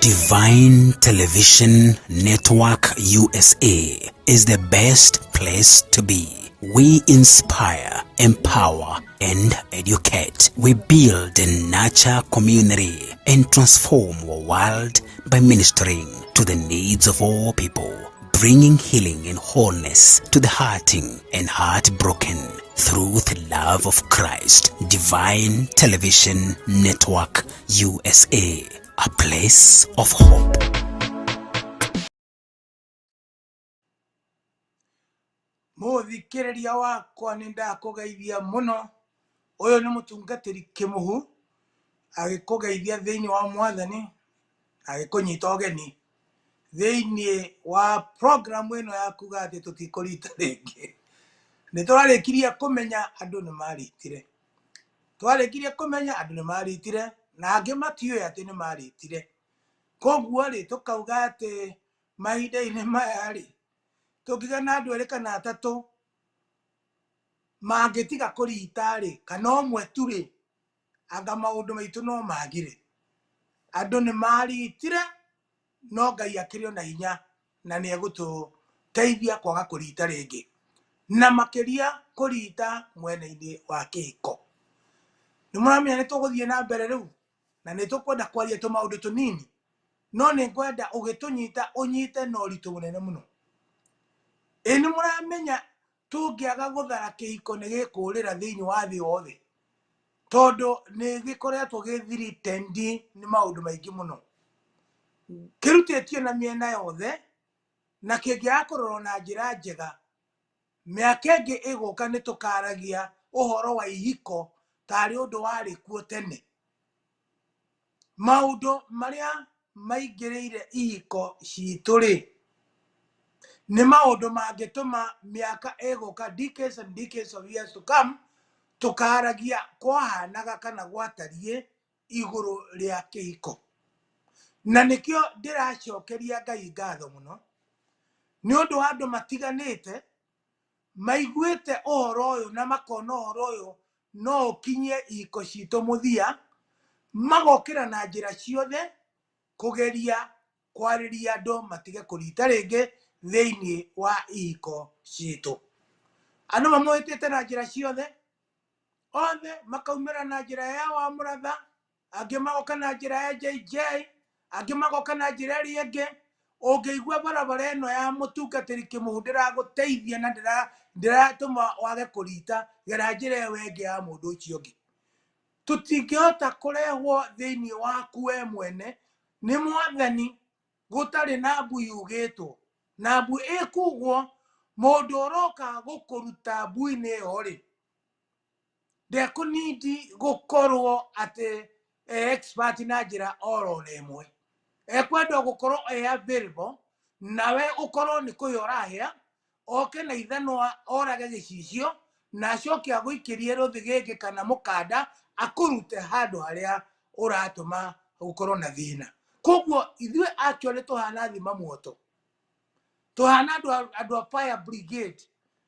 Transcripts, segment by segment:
Divine Television Network USA is the best place to be. We inspire, empower, and educate. We build and nurture community and transform our world by ministering to the needs of all people, bringing healing and wholeness to the hurting and heartbroken through the love of Christ. Divine Television Network USA, a place of hope. Mũthikĩrĩria wakwa, nĩ ndakũgeithia mũno. Ũyũ nĩ mũtungatĩri Kĩmũhu agĩkũgeithia thĩinĩ wa Mwathani, agĩkũnyita ũgeni thĩinĩ wa programu ĩno ya kuga atĩ tũtikũrita rĩngĩ. Nĩ tũrarĩkirie kũmenya andũ nĩ maritire, twarĩkirie kũmenya andũ nĩ maritire, na angĩ matiũĩ atĩ nĩ maritire. Koguo rĩ, tũkauga atĩ mahinda-inĩ maya rĩ, tũngĩgĩa na andũ erĩ kana atatũ mangĩtiga kũrita rĩ, kana ũmwe tu rĩ, anga maũndũ maitũ no magire. Andũ nĩ maritire, no Ngai akĩrĩ ona hinya na nĩ egũtũteithia kwaga kũrita rĩngĩ, na makĩria kũrita mwena-inĩ wa kĩhiko. Nĩ mũramenya nĩ tũgũthiĩ na mbere rĩu, na nĩ tũkwenda kwaria tũmaũndũ tũnini, no nĩ ngwenda ũgĩtũnyita ũnyite na ũritũ mũnene mũno. Ĩ nĩ mũramenya tũngĩaga gũthara kĩhiko nĩ gĩkũrĩra thĩinĩ wa thĩ yothe, tondũ nĩ gĩkoretwo gĩthiritendi nĩ maũndũ maingĩ mũno, kĩrutĩtio na mĩena yothe, na kĩngĩaga kũrorwo na njĩra njega, mĩaka ĩngĩ ĩgũka nĩ tũkaragia ũhoro wa ihiko tarĩ ũndũ warĩ kuo tene. Maũndũ marĩa maingĩrĩire ihiko citũ rĩ, nĩ maũndũ mangĩtũma mĩaka ĩgũka, decades and decades of years to come, tũkaragia kwahanaga kana gwatariĩ igũrũ rĩa kĩhiko. Na nĩkĩo ndĩracokeria Ngai ngatho mũno nĩ ũndũ wa andũ matiganĩte maiguĩte ũhoro ũyũ na makona ũhoro ũyũ no ũkinyie ihiko citũ mũthia, magokĩra na njĩra ciothe kũgeria kwarĩria andũ matige kũrita rĩngĩ thĩinĩ wa ihiko citũ. Andũ mamũhĩtĩte na njĩra ciothe, othe makaumĩra na njĩra ya wa mũratha, angĩ magoka na njĩra ya JJ, angĩ magoka na njĩra ĩrĩa ĩngĩ. Ũngĩigua barabara ĩno ya mũtungatĩri Kĩmũhu ndĩragũteithia na ndĩratũma wage kũrita, gera njĩra ĩyo ĩngĩ ya mũndũ ũcio ũngĩ. Tũtingĩhota kũrehwo thĩinĩ waku we mwene nĩ Mwathani gũtarĩ na mbu yugĩtwo, na mbu ĩkugwo mũndũ ũroka gũkũruta mbu-inĩ ĩyo rĩ, ndekũnindi gũkorwo atĩ e expert na njĩra oro na ĩmwe, ekwenda gũkorwo e available nawe ũkorwo nĩ kũhĩa ũrahĩa, oke na ithanwa orage gĩcicio na acoke agũikĩrie rũthĩgĩngĩ kana mũkanda akũrute handũ harĩa ũratũma gũkorwo na thĩna. Koguo ithuĩ actually tũhana thima muoto, tũhana andũ a fire brigade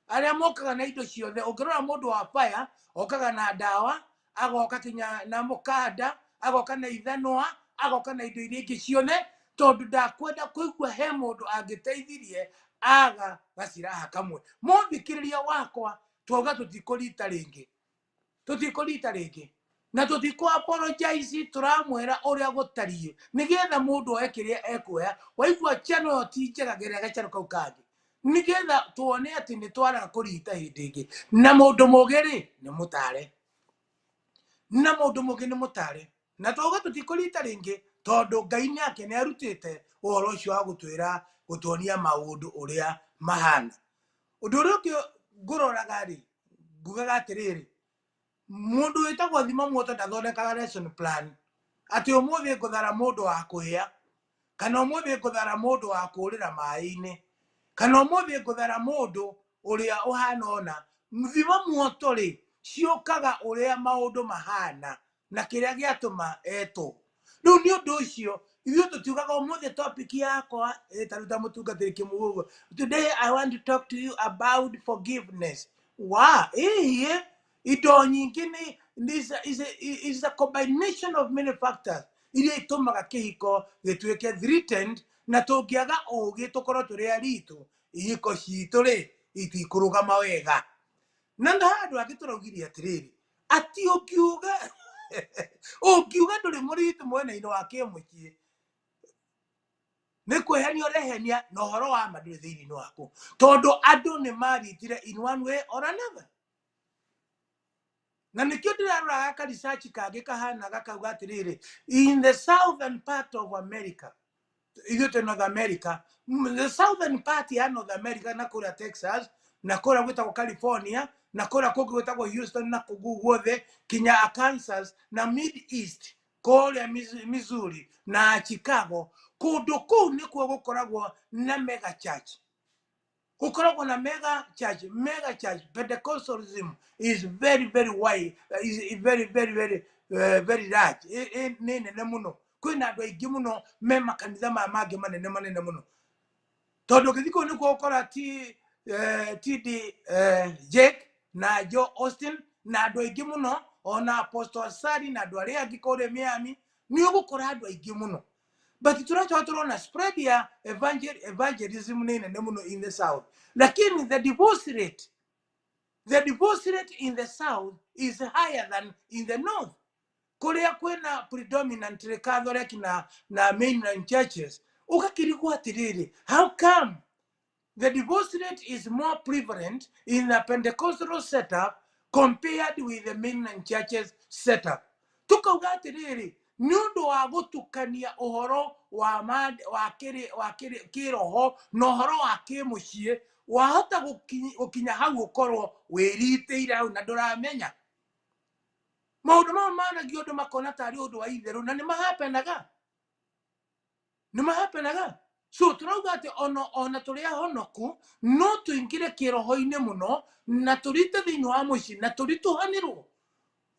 arĩa mokaga na indo ciothe. Ũngĩrora mũndũ wa fire okaga na ndawa, agoka kinya na mũkanda, agoka na ithanwa, agoka na indo iria ingĩ ciothe, tondũ ndakwenda kũigua he mũndũ angĩteithirie aga gaciraha kamwe. Mũthikĩrĩria wakwa, twauga tũtikũrita rĩngĩ, tũtikũrita rĩngĩ, na tũtikũ apologize, tũramwĩra ũrĩa gũtariĩ nĩgetha mũndũ oe kĩrĩa ekuoya. Waigua channel ĩyo ti njega, geria gachannel kau kangĩ nĩgetha tuone atĩ nĩ twaraga kũrita hĩndĩ ĩngĩ. Na mũndũ mũgĩ rĩ nĩ mũtare, na mũndũ mũgĩ nĩ mũtare, na twauga tũtikũrita rĩngĩ tondũ Ngai nake nĩ arutĩte ũhoro ũcio wa gũtwĩra, gũtuonia maũndũ ũrĩa mahana. Ũndũ ũrĩa ũngĩ ngũroraga rĩ, ngugaga atĩrĩrĩ, mũndũ wĩtagwo Thima Muoto ndathondekaga lesson plan atĩ ũmũthĩ ngũthara mũndũ wa kũhĩa, kana ũmũthĩ ngũthara mũndũ wa kũrĩra maĩ-inĩ, kana ũmũthĩ ngũthara mũndũ ũrĩa ũhana ũna. Thima Muoto rĩ, ciũkaga ũrĩa maũndũ mahana na kĩrĩa gĩatũma etwo. Rĩu nĩ ũndũ ũcio ithuĩ tũtiugaga ũmũthĩ topic yakwa ta rĩu ta mũtungatĩri Kĩmũhu ũguo, today I want to talk to you about forgiveness. Wa ĩhiĩ indo nyingĩ nĩ is a combination of many factors. Iria itũmaga kĩhiko gĩtuĩke threatened, na tũngĩaga ũgĩ tũkorwo tũrĩ aritũ, ihiko citũ rĩ itikũrũgama wega. Na nĩ handũ hangĩ tũraugire atĩrĩrĩ, atĩ ũngiuga ndũrĩ mũritũ mwena-inĩ wa kĩmũciĩ, nĩ kwĩhenia ũrehenia na ũhoro wa ma ndũrĩ thĩinĩ waku, tondũ andũ nĩ maritire in one way or another. Na nĩkĩo ndĩrarora gaka research kangĩ kahana gakauga atĩrĩrĩ, in the southern part of America, ithuĩ twĩ North America, the southern part ya North America, na kũrĩa Texas, na kũrĩa gwĩtagwo California, na kũrĩa kũngĩ gwĩtagwo Houston, na kũu guothe kinya Kansas na Mid East, kũrĩa Missouri na Chicago, kũndũ kũu nĩkuo gũkoragwo na mega church, gũkoragwo na mega church. Mega church Pentecostalism is very very wide, is very very very very large. Nĩ nene mũno, kwĩna andũ aingĩ mũno me makanitha maya mangĩ manene manene mũno, tondũ ũngĩthiĩ kũu nĩkuo ũkora ti TD Jake na Joe Austin na andũ aingĩ mũno, ona Apostle Asari na andũ arĩa angĩ kũrĩa Miami, nĩ ũgũkora andũ aingĩ mũno. But tũracoka tũrona spread ya evangelism nĩ nene mũno in the south, lakini the divorce rate in the south is higher than in the north, kũrĩa kwĩna predominantly Catholic na mainline churches. Ũgakĩrigwo atĩrĩrĩ, how come the divorce rate is more prevalent in the Pentecostal setup compared with the mainline churches setup? Tukauga atĩrĩrĩ, nĩ ũndũ wa gũtukania ũhoro wa kĩroho na ũhoro wa kĩmũciĩ. Wahota gũkinya hau ũkorwo wĩritĩire hau na ndũramenya maũndũ mau managio, andũ makona tarĩ ũndũ wa itherũ, na nĩ mahapenaga, nĩ mahapenaga. So tũrauga atĩ ona tũrĩ ahonoku no tũingĩre kĩroho-inĩ mũno na tũrite thĩinĩ wa mũciĩ na tũritũhanĩrwo,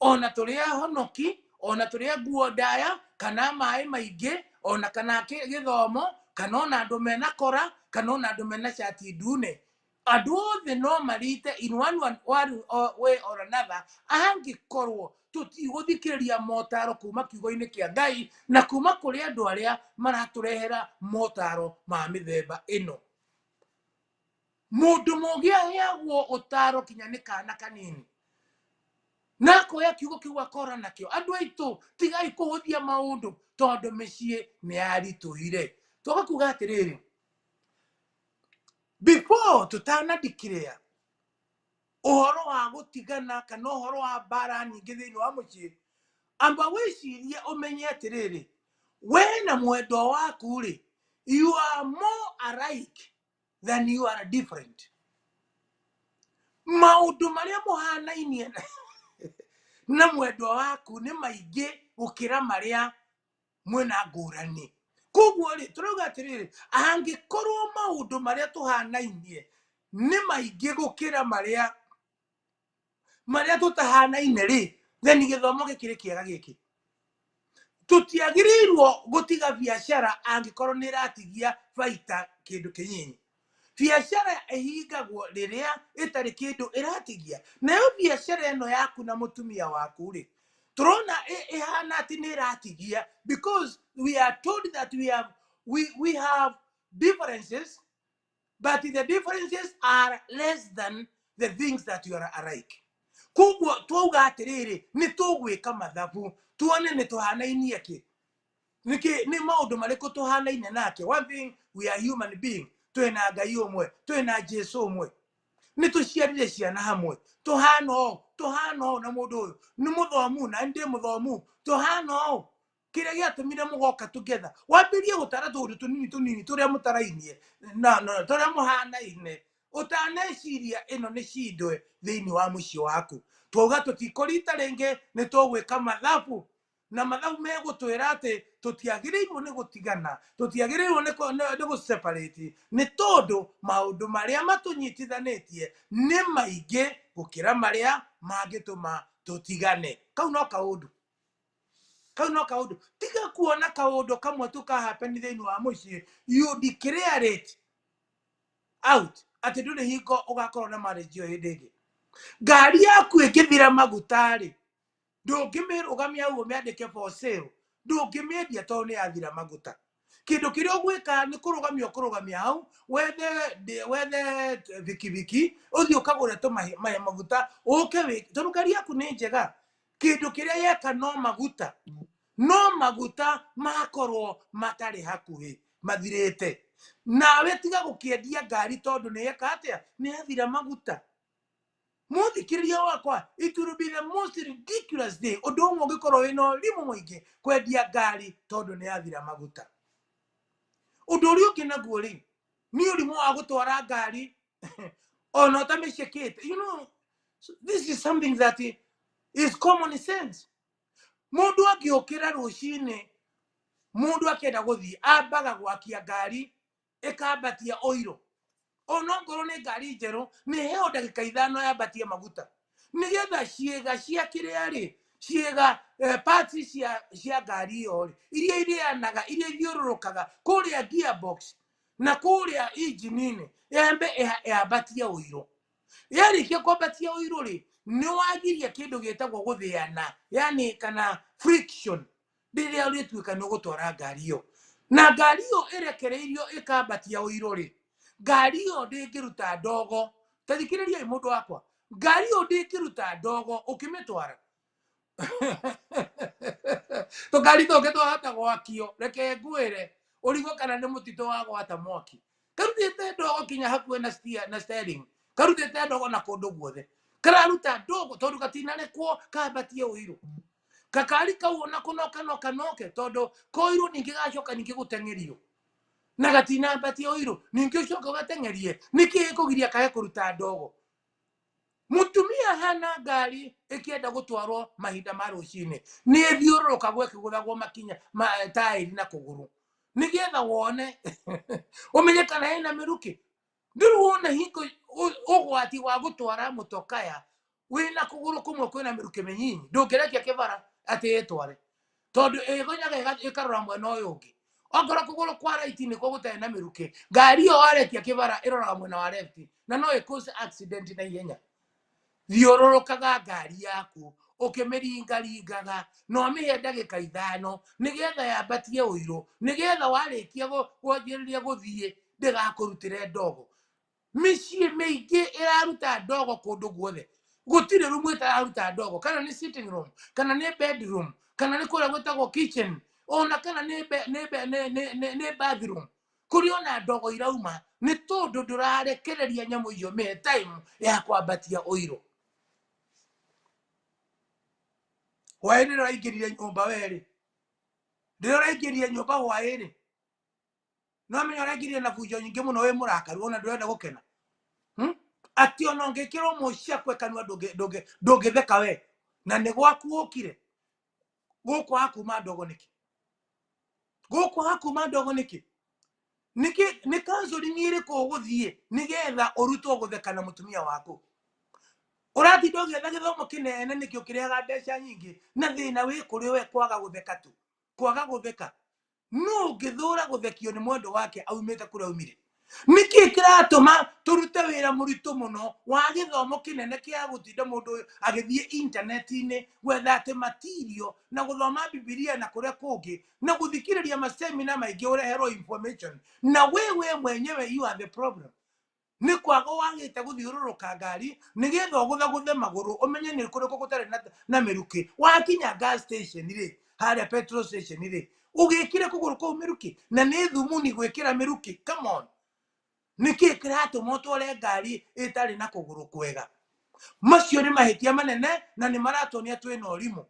ona tũrĩ ahonoki, ona tũrĩ a nguo ndaya kana maĩ maingĩ, ona kana gĩthomo, kana ona andũ mena kora, kana ona andũ mena cati ndune, andũ othe no marite in one way or another, angĩkorwo tũtigũthikĩrĩria motaro kuma kiugo-inĩ kĩa Ngai na kuma kũrĩ andũ arĩa maratũrehera motaro ma mĩthemba ĩno. Mũndũ mũgĩ aheagwo ũtaro kinya nĩ kana kanini, na akoya kiugo kĩu akora nakĩo. Andũ aitũ, tigai kũhũthia maũndũ, tondũ mĩciĩ nĩ yaritũhire. Twoka kuga atĩrĩrĩ, before tũtana declare ũhoro wa gũtigana kana ũhoro wa mbara nyingĩ thĩinĩ wa mũciĩ, amba wĩcirie, ũmenye atĩrĩrĩ, we na mwendwa waku rĩ, you are more alike than you are different. Maũndũ marĩa mũhanainie na mwendwa waku nĩ maingĩ gũkĩra marĩa mwĩna ngũrani. Koguo rĩ, tũrauga atĩrĩrĩ, angĩkorwo maũndũ marĩa tũhanainie nĩ maingĩ gũkĩra marĩa tũtahanaine rĩ, then gĩthomo gĩkĩrĩ kĩega gĩkĩ, tũtiagĩrĩirwo gũtiga biacara angĩkorwo nĩ ĩratigia baita kĩndũ kĩnyinyi. Biacara ĩhingagwo rĩrĩa ĩtarĩ kĩndũ ĩratigia. Nayo biacara ĩno yaku na mũtumia waku rĩ, tũrona ĩhana atĩ nĩ ĩratigia, because we are told that we have differences, but the differences are less than the things that you are alike. Koguo twauga atĩrĩrĩ, nĩ tũgwĩka mathabu tuone nĩ tũhanainie kĩ, nĩkĩ, nĩ maũndũ marĩkũ tũhanaine nake. One thing, we are human being, twĩna Ngai ũmwe, twĩna Jesu ũmwe, nĩ tũciarire ciana hamwe, tũhana ũũ, tũhana ũũ, na mũndũ ũyũ nĩ mũthomu na ndĩ mũthomu, tũhana ũũ. Kĩrĩa gĩatũmire mũgoka together, wambĩrie gũtara tũũndũ tũnini tũnini tũrĩa mũtarainie na tũrĩa mũhanaine, ũtaneciria ĩno nĩ cindwe thĩinĩ wa mũciĩ waku. Twauga tũtikũrita rĩngĩ, nĩ tũgwĩka mathabu, na mathabu megũtwĩra atĩ tũtiagĩrĩirwo nĩ gũtigana, tũtiagĩrĩirwo nĩ gũ separate, nĩ tondũ maũndũ marĩa matũnyitithanĩtie nĩ maingĩ gũkĩra marĩa mangĩtũma tũtigane. Kau no kaũndũ, kau no kaũndũ. Tiga kuona kaũndũ kamwe tu kahappen thĩinĩ wa mũciĩ, you declare it out atĩ ndũrĩ hingo ũgakorwo na marriage ĩyo hĩndĩ ĩngĩ. Ngari yaku ĩngĩthira maguta rĩ, ndũngĩmĩrũgamia hau ũmĩandĩke for sale. Ndũngĩmĩendia tondũ nĩ yathira maguta. Kĩndũ kĩrĩa ũgwĩka nĩ kũrũgamia, ũkũrũgamia hau, wethe wethe bikibiki, ũthiĩ ũkagũre tũmahe maguta, ũke wĩ tondũ ngari yaku nĩ njega. Kĩndũ kĩrĩa yeka no maguta, no maguta makorwo matarĩ hakuhĩ, mathirĩte. Nawe tiga gũkĩendia ngari tondũ nĩ yeka atĩa? Nĩ yathira maguta. Mũthikĩrĩria wakwa, it will be the most ridiculous day, ũndũ ũmwe ũngĩkorwo wĩna ũrimũ mũingĩ, kwendia ngari tondũ nĩ yathira maguta. Ũndũ ũrĩa ũngĩ naguo rĩ, nĩ ũrimũ wa gũtwara ngari ona ũtamĩcekĩte. So this is something that is common sense. Mũndũ angĩũkĩra rũcinĩ, mũndũ akĩenda gũthiĩ, ambaga gwakia ngari, ĩkambatia ũiro. Ona ongorwo nĩ ngari njerũ, nĩ heo ndagĩka 5 yambatie maguta, nĩgetha ciĩga cia kĩrĩa rĩ, ciĩga, parts cia ngari ĩyo rĩ, iria irĩanaga, iria ithiũrũrũkaga kũrĩa gearbox na kũrĩa injini-inĩ, yambe yambatie ũiro. Yarĩkia kwambatia ũiro rĩ, nĩ wagiria kĩndũ gĩtagwo gũthĩana, yani kana friction, rĩrĩa ũrĩtuĩka nĩ ũgũtwara ngari ĩyo. Na ngari ĩyo ĩrekereirio ĩkambatia ũiro rĩ, ngari ĩyo ndĩngĩruta ndogo. Ta thikĩrĩriai, mũndũ wakwa, ngari ĩyo ndĩngĩruta ndogo ũkĩmĩtwara. Tũkari tũngĩ twahota gwakio, reke ngwĩre, ũrigwo kana nĩ mũtitũ wa gwata mwaki. Karutĩte ndogo kinya hakuhĩ na na steering, karutĩte ndogo na kũndũ guothe kararuta ndogo tondũ gatinarekwo kambatie ũirũ. Kakari kau ona kũnoka no kanoke, tondũ koirwo ningĩ gacoka ningĩ gũteng'erio na gatinambatia ũirũ, ningĩ ũcoke ũgateng'erie. Nĩkĩ gĩkũgiria kae kũruta ndogo? Mũtumia hana ngari ĩkĩenda gũtwarwo mahinda ma rũcinĩ, nĩ ĩthiũrũrũkagwo ĩkĩgũthagwo makinya ma taĩri na kũgũrũ, nĩgetha wone ũmenye kana ĩna mĩrukĩ. Ndũrĩ wona hingo ũgwati wa gũtwara mũtokaya wĩna kũgũrũ kũmwe kwĩna mĩrukĩ mĩnyinyi? Ndũngĩrekia kĩbara atĩ ĩtware, tondũ ĩgonyaga ĩkarora mwena ũyũ ũngĩ. Okorwo kũgũrũ kwa right nĩkuo gũtarĩ na mĩrukĩ, ngari ĩyo warekia kĩbara ĩroraga mwena wa left, na no ĩ cause accident na ihenya. Thiũrũrũkaga ngari yaku ũkĩmĩringaringaga, na ũmĩhe ndagĩka 5 nĩgetha yambatie ũirũ, nĩgetha warĩkia kwanjĩrĩria gũthiĩ ndĩgakũrutĩre ndogo. Mĩciĩ mĩingĩ ĩraruta ndogo kũndũ guothe, gũtirĩ rumu ĩtararuta ndogo, kana nĩ sitting room, kana nĩ bedroom, kana nĩ kũrĩa gwĩtagwo kitchen, ona kana nĩ be- nĩ be- nĩ- nĩ- nĩ- nĩ bathroom, kũrĩ ona ndogo irauma, nĩ tondũ ndũrarekereria nyamũ icio, mĩhe time ya kwambatia ũirũ. Hwaĩ-inĩ ũraingĩrire nyũmba werĩ, rĩrĩa ũraingĩrire nyũmba hwaĩ-rĩ, no menya ũraingĩrire na bunjo nyingĩ mũno, wĩ mũrakaru, ona ndũrenda gũkena. Atĩ ona ũngĩkĩrwo mũcakwe kanua ndũngĩtheka we, na nĩ gwaku ũkire gũkũ hakuma ndogo nĩkĩ? Gũkũ hakuma ndogo nĩkĩ? Nĩkĩ? Nĩ counseling ĩrĩkũ ũgũthiĩ nĩgetha ũrutwo gũtheka na mũtumia waku? Ũratinda ũgĩetha gĩthomo kĩnene nĩkĩ, ũkĩrĩhaga mbeca nyingĩ, na thĩna wĩ kũrĩ we, kwaga gũtheka tu, kwaga gũtheka. Nũ ũngĩthũra gũthekio nĩ mwendo wake aumĩte kũrĩa aumire? Nĩkĩ kĩratũma tũrute wĩra mũritũ mũno wa gĩthomo kĩnene kĩa gũtinda mũndũ ũyũ agĩthiĩ intaneti-inĩ gwetha atĩ material, na gũthoma Bibilia na kũrĩa kũngĩ, na gũthikĩrĩria masemina maingĩ, ũreherwo information, na wewe mwenyewe you are the problem? Nĩ kwaga wagĩte gũthiũrũrũka ngari nĩgetha ũgũthagũthe magũrũ, ũmenye nĩ kũrĩkũ gũtarĩ na mĩrukĩ. Wakinya gas station rĩ, harĩa petrol station rĩ, ũgĩkire kũgũrũ kũu mĩrukĩ, na nĩ thumuni gwĩkĩra mĩrukĩ. Come on, nĩkĩ kĩratũma ũtware ngari ĩtarĩ na kũgũrũ kwega? Macio nĩ mahĩtia manene na nĩ maratuonia twĩna ũrimũ.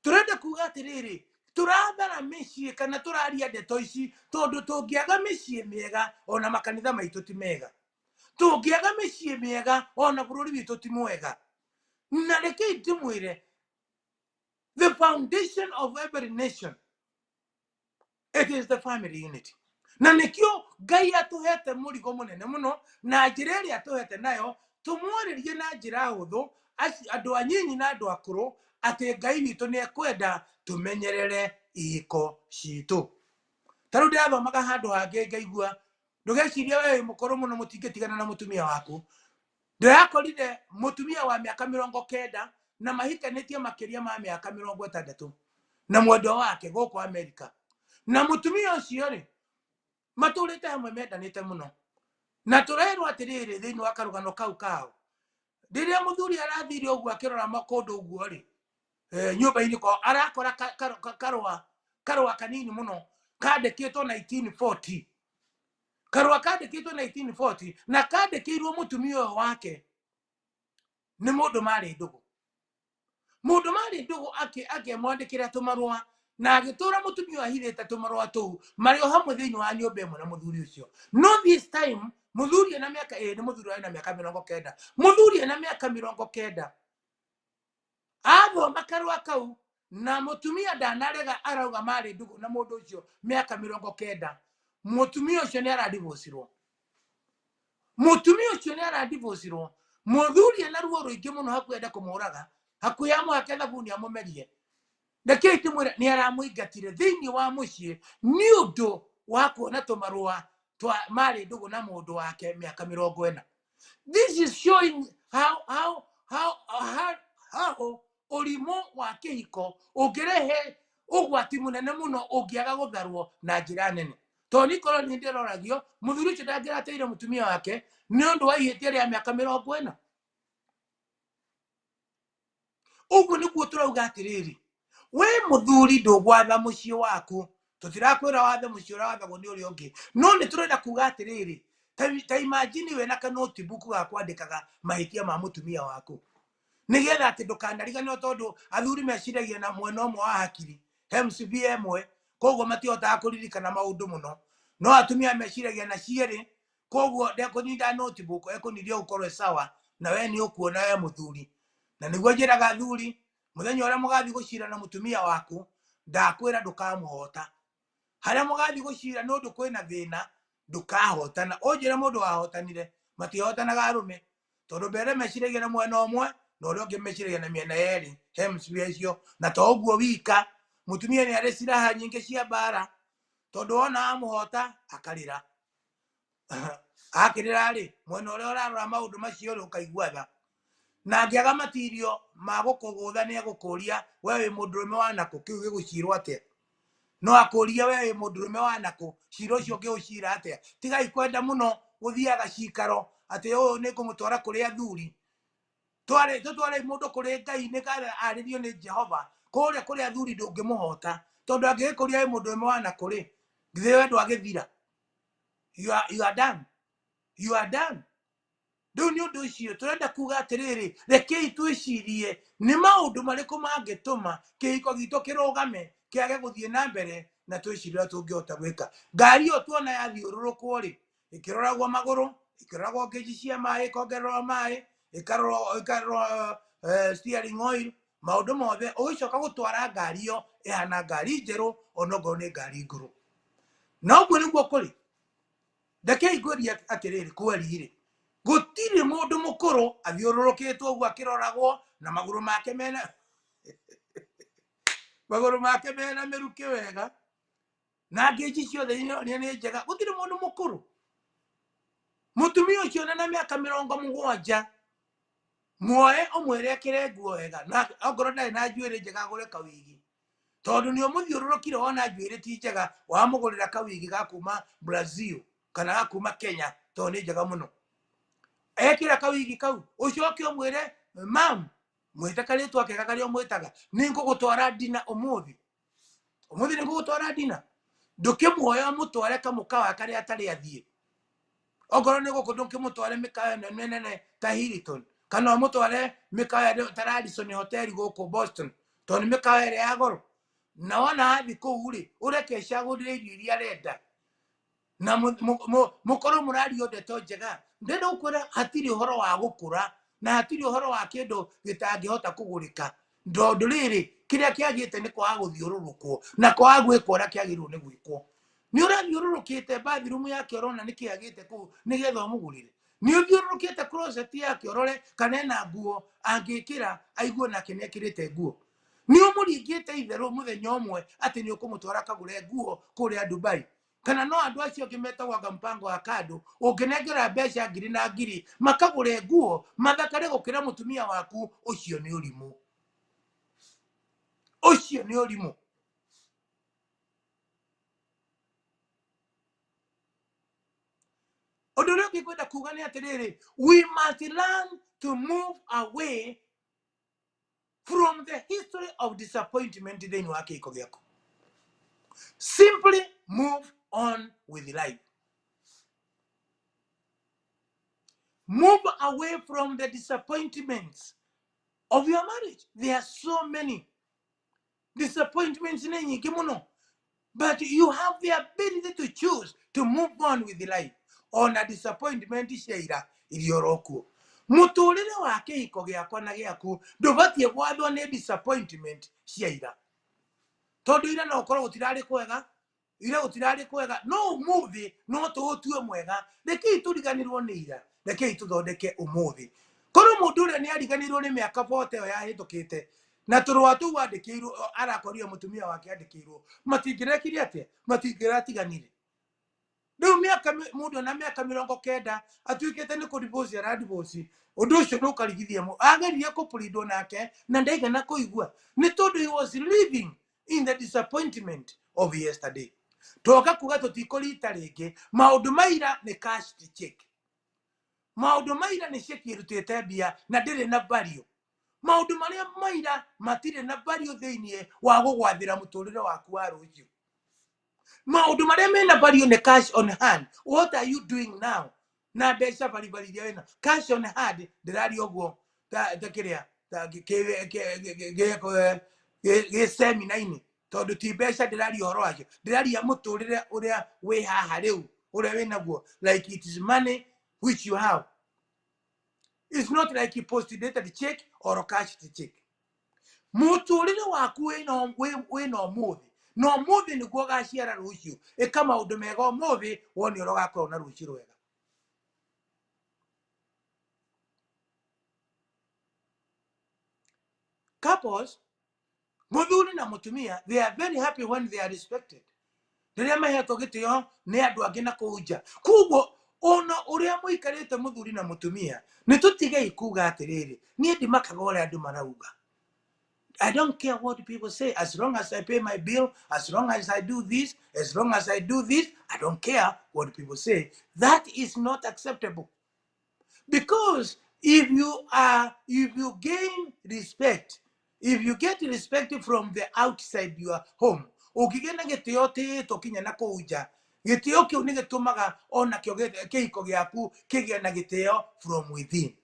Tũrenda kuga atĩrĩrĩ, tũrathara mĩciĩ kana tũraria ndeto ici tondũ tũngĩaga mĩciĩ mĩega, ona makanitha maitũ ti mega. Tũngĩaga mĩciĩ mĩega, ona bũrũri witũ ti mwega. Na rekei ndĩmwĩre, the foundation of every nation, it is the family unit. Na nĩkĩo Ngai atũhete mũrigo mũnene mũno, na njĩra ĩrĩa atũhete nayo tũmwarĩrie na njĩra hũthũ, andũ anyinyi na andũ akũrũ, atĩ Ngai witũ nĩ ekwenda tũmenyerere ihiko citũ. Ta rĩu ndĩrathomaga handũ hangĩ ngaigua, ndũgecirie we wĩ mũkũrũ mũno mũtingĩtigana na mũtumia waku. Ndĩrakorire mũtumia wa mĩaka 90. Na mahikanĩtie makĩria ma mĩaka 60 na mwendwa wake gũkũ Amerika. Na mũtumia ũcio rĩ, matũrĩte hamwe mendanĩte mũno. Na tũrerwo atĩrĩrĩ thĩinĩ wa karũgano kau kao, rĩrĩa mũthuri arathire ũguo akĩrora kũndũ ũguo rĩ, nyũmba-inĩ kwao arakora karũa kanini mũno kandĩkĩtwo 1940, karũa kandĩkĩtwo 1940 na kandĩkĩirwo mũtumia ũyũ wake nĩ mũndũ marĩ ndũgũ. Mũndũ marĩ ndũgũ akĩmwandĩkĩra tũmarũa na agĩtũra mũtumia ũyũ ahithĩte tũmarũa tũu marĩ o hamwe thĩinĩ wa nyũmba ĩmwe na mũthuri ũcio. No this time mũthuri ena mĩaka ĩrĩ, mũthuri ena mĩaka 90, mũthuri ena mĩaka 90 athoma karũa kau na mũtumia ndanarega, arauga marĩ ndũgũ na mũndũ ũcio mĩaka 90. Mũtumia ũcio nĩ aradivocirwo, mũtumia ũcio nĩ aradivocirwo. Mũthuri ena ruo rũingĩ mũno, hakuhĩ ende kũmũraga, hakuhĩ amũhake thabuni amũmerie. Rekei ndĩmwĩre, nĩ aramũingatire thĩinĩ wa mũciĩ nĩ ũndũ wa kuona tũmarũa twa marĩ ndũgũ na mũndũ wake mĩaka 40. This is showing how ũrimũ wa kĩhiko ũngĩrehe ũgwati mũnene mũno ũngĩaga gũtharwo na njĩra nene. Tondũ nikorwo nĩ ndĩroragio, mũthuri ũcio ndangĩrateire mũtumia wake nĩ ũndũ wa ihĩtia rĩa mĩaka 40. Ũguo nĩguo tũrauga atĩrĩrĩ, we mũthuri ndũgwatha mũciĩ waku, tũtirakwĩra wathe mũciĩ ũrĩa wathagwo nĩ ũrĩa ũngĩ, no nĩ tũrenda kuga atĩrĩrĩ, ta imagine we na kanotebook ga kwandĩkaga mahĩtia ma mũtumia waku nĩgetha atĩ ndũkanariganĩrwo, tondũ athuri meciragia na mwena ũmwe wa hakiri, hemisphere ĩmwe, koguo matihotaga kũririkana maũndũ mũno, no atumia meciragia na cierĩ, koguo ndekũninda notebook ekũnindia gũkorwo sawa na we nĩ ũkuona we mũthuri. Na nĩguo njĩraga athuri, mũthenya ũrĩa mũgathiĩ gũcira na mũtumia waku, ndakwĩra ndũkamũhota. Harĩa mũgathiĩ gũcira nĩ ũndũ kwĩna thĩna, ndũkahotana. Ũnjĩre mũndũ wahotanire, matihotanaga arũme, tondũ mbere meciragia na mwena ũmwe na ũrĩa ũngĩ meciragia na mĩena yerĩ, hemisphere icio. Na to ũguo wika, mũtumia nĩ arĩ silaha nyingĩ cia mbara, tondũ wona amũhota akarĩra, akĩrĩra rĩ, mwena ũrĩa ũrarora maũndũ macio rĩ, ũkaigua tha. Na angĩaga matirio ma gũkũgũtha, nĩ egũkũria, we wĩ mũndũrũme wa nakũ? Kĩu gĩgũcirwo atĩa? No akũrie, we wĩ mũndũrũme wa nakũ? Cira ũcio ũngĩũcira atĩa? Tigai kwenda mũno gũthiaga cikaro atĩ ũyũ nĩ ngũmũtwara kũrĩ athuri. Tware tũtware mũndũ kũrĩ Ngai nĩ kana arĩrio nĩ Jehova. Kũrĩa kũrĩ athuri ndũngĩmũhota, tondũ angĩgĩkũria wĩ mũndũrũme wa nakũ rĩ, githĩ we ndwagĩthira? You are done, you are done. Rĩu nĩ ũndũ ũcio tũrenda kuga atĩrĩrĩ, rekei twĩcirie nĩ maũndũ marĩkũ mangĩtũma kĩhiko gitũ kĩrũgame, kĩage gũthiĩ na mbere, na twĩcirie ũrĩa tũngĩhota gwĩka. Ngari ĩyo tuona yathiũrũrũkwo rĩ, ĩkĩroragwo magũrũ, ĩkĩroragwo ngĩji cia maĩ, ĩkongererwo maĩ, ĩkarorwo steering oil, maũndũ mothe, ũgĩcoka gũtwara ngari ĩyo ĩhana ngari njerũ, onokorwo nĩ ngari ngũrũ. Na ũguo nĩguo kũrĩ. Rekei ngwĩrie atĩrĩrĩ, kweri rĩ, gũtirĩ mũndũ mũkũrũ athiũrũrũkĩtwo ũguo akĩroragwo na magũrũ make mena mĩrukĩ wega na ngĩnji ciothe ironania nĩ njega. Gũtirĩ mũndũ mũkũrũ. Mũtumia ũcio na mĩaka 70, muoe ũmwĩre ekĩre nguo wega, na okorwo ndarĩ na njuĩrĩ njega agũre kawigi, tondũ nĩ ũmũthiũrũrũkire wona njuĩrĩ ti njega, wamũgũrĩra kawigi ga kuma Brazil kana ga kuma Kenya, tondũ nĩ njega mũno. Ekĩra kawigi kau, ũcoke ũmwĩre, mam, mwĩte karĩtwa kega karĩa ũmwĩtaga, nĩ ngũgũtwara ndina ũmũthĩ, ũmũthĩ nĩ ngũgũtwara ndina. Ndũkĩmuoya ũmũtware kamũkawa karĩa atarĩ athiĩ, okorwo nĩ gũkũ ndũkĩmũtware mĩkawa ĩno mĩnene ta Hilton, kana ũmũtware mĩkawa ĩno ta Radisson Hotel gũkũ Boston, tondũ nĩ mĩkawa ĩrĩa ya goro. Na wona athiĩ kũu rĩ, ũreke ecagũrĩre irio iria arenda na mũkorwo mũrario ndeto njega. Ndĩrenda gũkwĩra hatirĩ ũhoro wa gũkũra na hatirĩ ũhoro wa kĩndũ gĩtangĩhota kũgũrĩka, tondũ rĩrĩ, kĩrĩa kĩagĩte nĩ kwaga gũthiũrũrũkwo na kwaga gwĩkwo ũrĩa kĩagĩrĩirwo nĩ gwĩkwo. Nĩ ũrathiũrũrũkĩte bathroom yake ũrona nĩ kĩagĩte kũu nĩgetha ũmũgũrĩre? Nĩ ũthiũrũrũkĩte closet yake ũrore kana ena nguo angĩkĩra aigue nake nĩ ekĩrĩte nguo? Nĩ ũmũringĩte itherũ mũthenya ũmwe atĩ nĩ ũkũmũtwara akagũre nguo kũrĩa Dubai? Kana no andũ acio angĩ metagwo anga mpango wa kando, ũngĩnengera mbeca ngiri na ngiri makagũre nguo mathakare gũkĩra mũtumia waku? Ũcio nĩ ũrimũ. Ũcio nĩ ũrimũ. Ũndũ ũrĩa ũngĩ ngwenda kuga nĩ atĩrĩrĩ, we must learn to move away from the history of disappointment thĩinĩ wa kĩhiko gĩaku. Simply move on with life. Move away from the disappointments of your marriage. There are so many disappointments nĩ nyingĩ mũno, but you have the ability to choose to move on with life. Ona disappointment cia ira iria orokuo, mũtũrĩre wa kĩhiko gĩakwa na gĩaku ndũbatiĩ gwathwo nĩ disappointment cia ira, tondũ ira no ũkorwo gũtirarĩ kwega, ira gũtirarĩ kwega, no ũmũthĩ no tũũtue mwega. Rekei tũriganĩrwo nĩ ira, rekei tũthondeke ũmũthĩ. Korwo mũndũ ũrĩa nĩ ariganĩirwo nĩ mĩaka 40 ĩyo yahĩtũkĩte na tũrũa tũu andĩkĩirwo, arakorire mũtumia wake andĩkĩirwo, matingĩrekire atĩa? Matingĩratiganire. Rĩu mĩaka mũndũ ona mĩaka 90 atuĩkĩte nĩ kũdivorce aradivorce, ũndũ ũcio nĩ ũkarigithia ageririe kũpurindwo nake na ndaigana kũigua, nĩ tondũ he was living in the disappointment of yesterday. Toka kuga tũtikũrita rĩngĩ maũndũ maira nĩ cash check, maũndũ maira nĩ ceki ĩrutĩte mbia na ndĩrĩ na value. Maũndũ marĩa maira matirĩ na value thĩinĩ wa gũgwathĩra mũtũrĩre waku wa rũciũ. Maũndũ marĩa mena value nĩ cash on hand. What are you doing now na mbeca baribari iria wĩna cash on hand? Ndĩraria ũguo ta kĩrĩa ta gĩ seminar-inĩ, tondũ ti mbeca ndĩraria ũhoro wacio, ndĩraria mũtũrĩre ũrĩa wĩ haha rĩu, ũrĩa wĩ naguo. Like it is money which you have. It's not like you post dated check or cash check. Mũtũrĩre waku wĩna ũmũthĩ, na ũmũthĩ nĩguo ũgaciara rũciũ. Ĩka maũndũ mega ũmũthĩ, wone ũrĩa ũgakorwo na rũciũ rwega. Couples, mũthuri na mũtumia, they are very happy when they are respected, rĩrĩa mahetwo gĩtĩo nĩ andũ angĩ na kũu nja. Koguo ona ũrĩa mũikarĩte mũthuri na mũtumia, nĩ tũtigei kuga atĩrĩrĩ, niĩ ndimakaga ũrĩa andũ marauga. I don't care what people say. As long as I pay my bill, as long as I do this, as long as I do this, I don't care what people say. That is not acceptable. Because if you gain respect, if you get respect from the outside your home, ũngĩgĩa na gĩtĩo tĩĩtwo kinya na kũu nja, gĩtĩo kĩu nĩ gĩtũmaga onakĩo kĩhiko gĩaku kĩgĩe na gĩtĩo from within.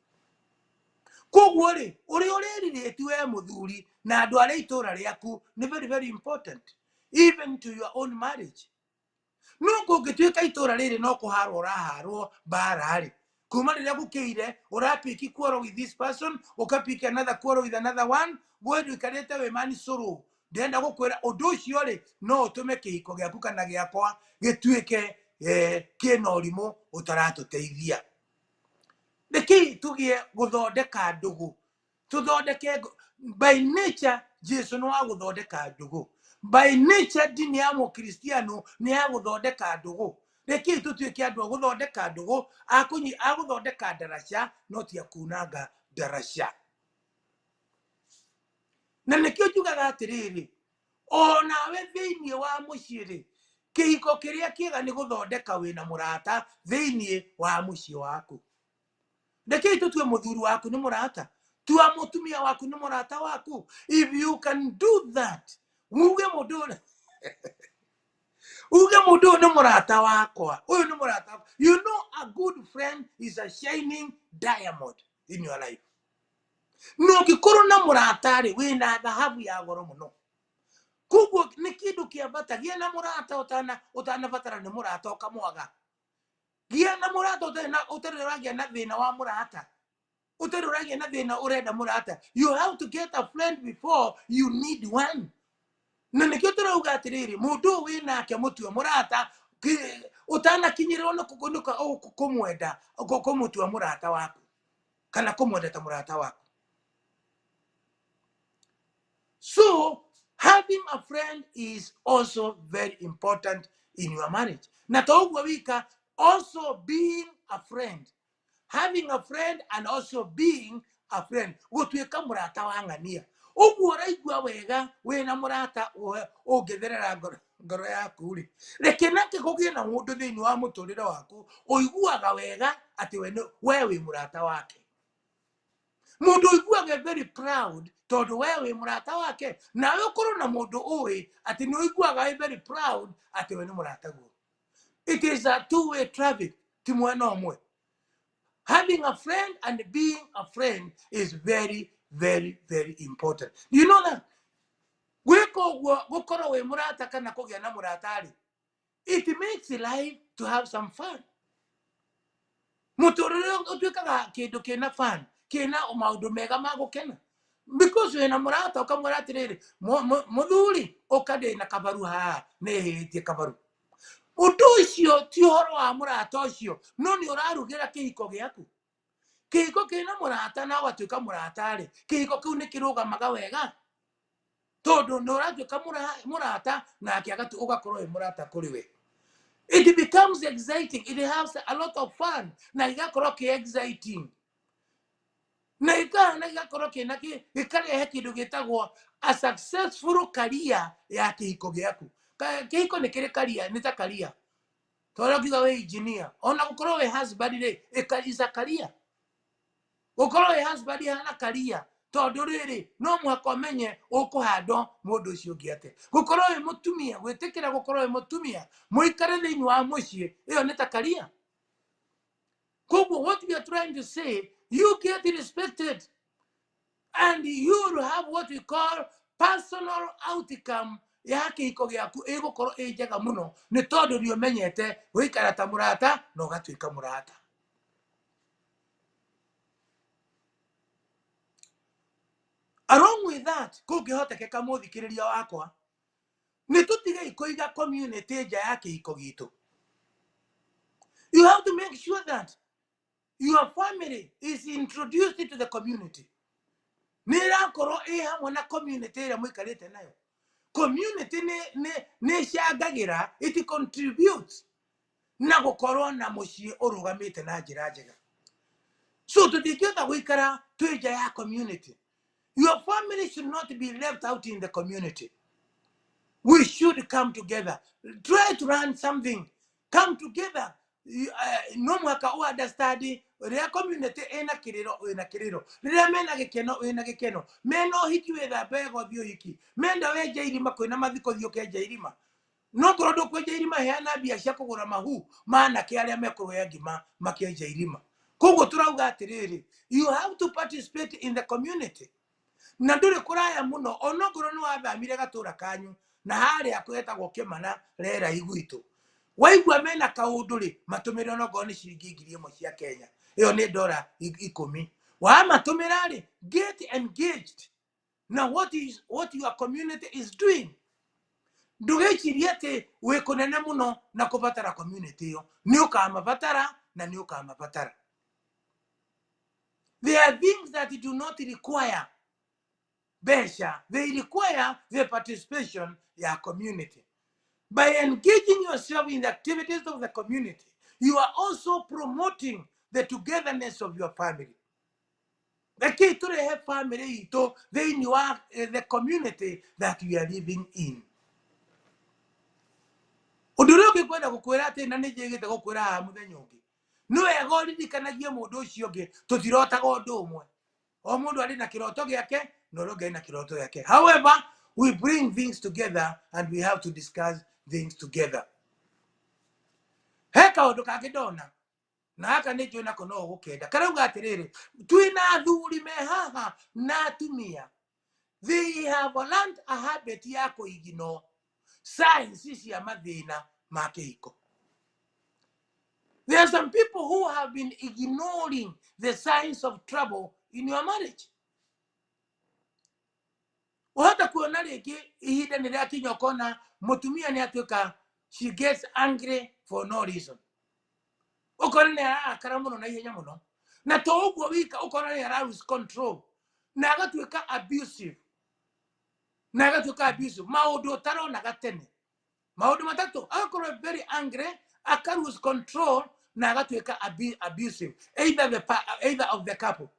Koguo rĩ, ũrĩa ũrerirĩti we mũthuri na andũ arĩa itũra rĩaku nĩ very very important even to your own marriage. No kũngĩtuĩka itũra rĩrĩ no kũharwo ũraharwo mbara rĩ, kuma rĩrĩa gũkĩire ũrapiki quarrel with this person, ũkapiki another quarrel with another one, we ndũikarĩte wĩ mani sũrũ. Ndĩrenda gũkwĩra ũndũ ũcio rĩ, no ũtũme kĩhiko gĩaku kana gĩakwa gĩtuĩke kĩna ũrimũ ũtaratũteithia. Rekei tũgĩe gũthondeka ndũgũ, tũthondeke by nature. Jesu nĩ wa gũthondeka ndũgũ by nature, ndini ya mũkristiano nĩ ya gũthondeka ndũgũ. Rekei tũtuĩke andũ a gũthondeka ndũgũ, a gũthondeka ndaraca, no ti a kunanga ndaraca. Na nĩkĩo njugaga atĩrĩrĩ, onawe thĩinĩ wa mũciĩ rĩ, kĩhiko kĩrĩa kĩega nĩ gũthondeka wĩna mũrata thĩinĩ wa mũciĩ waku. Rekei tũtue mũthuri waku nĩ mũrata, tua mũtumia waku nĩ mũrata waku. If you can do that, uge mũndũ ũrĩa uge mũndũ ũyũ nĩ mũrata wakwa, ũyũ nĩ mũrata wakwa. You know, a good friend is a shining diamond in your life. No ũngĩkorwo na mũrata rĩ, wĩna thahabu ya goro mũno. Koguo nĩ kĩndũ kĩa bata. Gĩa na mũrata ũtanabatara nĩ mũrata ũkamwaga. Gĩa na mũrata ũtarĩ ũragĩa na thĩna wa mũrata, ũtarĩ ũragĩa na thĩna ũrenda mũrata. You have to get a friend before you need one. Na nĩkĩo tũrauga atĩrĩrĩ, mũndũ ũyũ wĩ nake mũtue mũrata ũtanakinyĩrĩrwo nĩ kũmwenda, kũmũtua mũrata waku kana kũmwenda ta mũrata waku. So having a friend is also very important in your marriage. Na to ũguo wika, also being a friend, having a friend and also being a friend, gũtuĩka mũrata wa ng'ania. Ũguo ũraigua wega wĩna mũrata ũngĩtherera ngoro yaku rĩ, reke nake kũgĩe na mũndũ thĩinĩ wa mũtũrĩre waku ũiguaga wega atĩ we wĩ mũrata wake. Mũndũ ũiguaga very proud tondũ we wĩ mũrata wake, nawe ũkorwo na mũndũ ũĩ atĩ nĩ ũiguaga wĩ very proud atĩ we nĩ mũrataguo. It is a two-way traffic, ti mwena ũmwe. Having a friend and being a friend is very, very, very important. Do you know that? Gwĩka ũguo, gũkorwo wĩ mũrata kana kũgĩa na mũrata rĩ, it makes life to have some fun. Mũtũrĩre ũtuĩkaga kĩndũ kĩna fun, kĩna maũndũ mega ma gũkena. Because wĩna mũrata ũkamwĩra atĩrĩrĩ, mũthuri, ũka ndĩna kabaru haha, nĩhĩtie kabaru. Ũndũ ũcio ti ũhoro wa mũrata ũcio, no nĩ ũrarugĩra kĩhiko gĩaku. Kĩhiko kĩna mũrata na ũgatuĩka mũrata rĩ, kĩhiko kĩu nĩ kĩrũgamaga wega. Tondũ nĩ ũratuĩka mũrata nake ũgakorwo wĩ mũrata kũrĩ we. It becomes exciting. It has a lot of fun. Na gĩgakorwo kĩ exciting. Na gĩgakorwo kĩna gĩkarehe kĩndũ gĩtagwo a successful career ya kĩhiko gĩaku. Kĩhiko nĩ kĩrĩ career, nĩ ta career. Tondũ ũkiuga wĩ engineer, ona gũkorwo wĩ husband rĩ, is a career. Gũkorwo wĩ husband hana career, tondũ rĩrĩ, no mũhaka ũmenye ũkũhandwo mũndũ ũcio ũngĩ atĩa. Gũkorwo wĩ mũtumia, gwĩtĩkĩra gũkorwo wĩ mũtumia, mũikare thĩinĩ wa mũciĩ, ĩyo nĩ ta career. Koguo what we are trying to say, you get respected and you will have what we call personal outcome ya kĩhiko gĩaku ĩgũkorwo ĩ njega mũno, nĩ tondũ nĩ ũmenyete gũikara ta mũrata na ũgatuĩka mũrata. Along with that, kũngĩhotekeka mũthikĩrĩria wakwa, nĩ tũtigei kũiga community nja ya kĩhiko gitũ. You have to make sure that your family is introduced to the community. Nĩ ĩrakorwo ĩ hamwe na community ĩrĩa mũikarĩte nayo. Community nĩ ĩcangagĩra, it contributes na gũkorwo na mũciĩ ũrũgamĩte na njĩra njega. So tũtingĩhota gũikara twĩ nja ya community. Your family should not be left out in the community. We should come together. Try to learn something. Come together. No mũhaka ũ understand rĩrĩa community ĩna kĩrĩro, wĩna kĩrĩro. Rĩrĩa mena gĩkeno, wĩna gĩkeno. Mena ũhiki, wĩthambe wega ũthiĩ ũhiki. Menda wenje irima, kwĩna mathiko, thiĩ ũkenje irima. No ngorwo ndũkwenja irima, heana mbia cia kũgũra mahu ma anake arĩa mekũrĩa ngima makĩenja irima. Koguo tũrauga atĩrĩrĩ, you have to participate in the community. Na ndũrĩ kũraya mũno, onokorwo nĩ wathamire gatũra kanyu, na harĩa kwetagwo Kĩmana rera igwitũ. Waigua mena kaũndũ rĩ, matũmĩre onokorwo nĩ ciringi ngiri ĩmwe cia Kenya. Ĩyo nĩ ndora ikũmi. Wamatũmĩra rĩ, get engaged na what your community is doing. Ndũgecirie atĩ wĩ kũnene mũno na kũbatara community ĩyo. Nĩ ũkamabatara na nĩ ũkamabatara. There are things that do not require mbeca. They require the participation ya community. By engaging yourself in the activities of the community, you are also promoting the togetherness of your family. Rekei tũrehe family itũ thĩinĩ wa the community that we are living in. Ũndũ ũrĩa ũngĩ ngwenda gũkwĩra atĩ, na nĩ njĩgĩte gũkwĩra haha mũthenya ũngĩ, nĩ wega ũririkanagie mũndũ ũcio ũngĩ tũtirotaga ũndũ ũmwe. O mũndũ arĩ na kĩroto gĩake na ũrĩa ũngĩ arĩ na kĩroto gĩake. However, we bring things together and we have to discuss things together. He kaũndũ kangĩ ndona, na gaka nĩ njũĩ nako no ũgũkenda. Karauga atĩrĩrĩ, twĩna athuri me haha na atumia. They have learned a habit ya kũignore signs cia mathĩna ma kĩhiko. There are some people who have been ignoring the signs of trouble in your marriage. Ũhota kuona rĩngĩ ihinda nĩ rĩakinya ũkona mũtumia nĩ atuĩka, she gets angry for no reason. Ũkona nĩ ararakara mũno na ihenya mũno. Na to ũguo wika, ũkona nĩ ara lose control. Na agatuĩka abusive. Na agatuĩka abusive. Maũndũ ũtaronaga tene. Maũndũ matatũ, agakorwo very angry, aka lose control, na agatuĩka abusive. Either of the couple.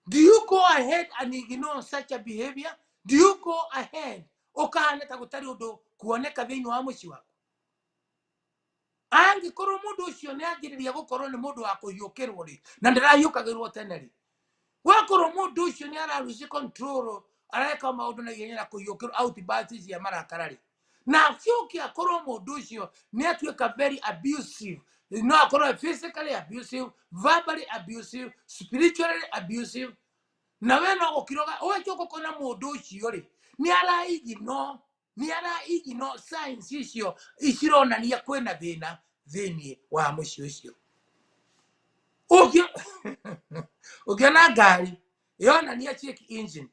Do you go ahead and ignore such a behavior? Do you go ahead ukahana ta gutari undu kuoneka thiini wa mucii waku? Angĩkorwo mũndũ ũcio nĩ anjĩrĩria gũkorwo nĩ mũndũ wa kũhiũkĩrwo rĩ, na ndĩrahiũkagĩrwo tene rĩ, gwakorwo mũndũ ũcio nĩ araruci control, areka maũndũ na ihenya na kũhiũkĩrwo outbursts cia marakara rĩ, na acoke akorwo mũndũ ũcio nĩ atuĩka very abusive, no akorwo physically abusive, verbally abusive, spiritually abusive, na we no gũkiroga ũgacoka ũkona mũndũ ũcio rĩ nĩ araigino, nĩ araigino signs icio cironania kwĩna thĩna thĩinĩ wa mũciĩ ũcio. Ũngĩona ngari yonania check engine,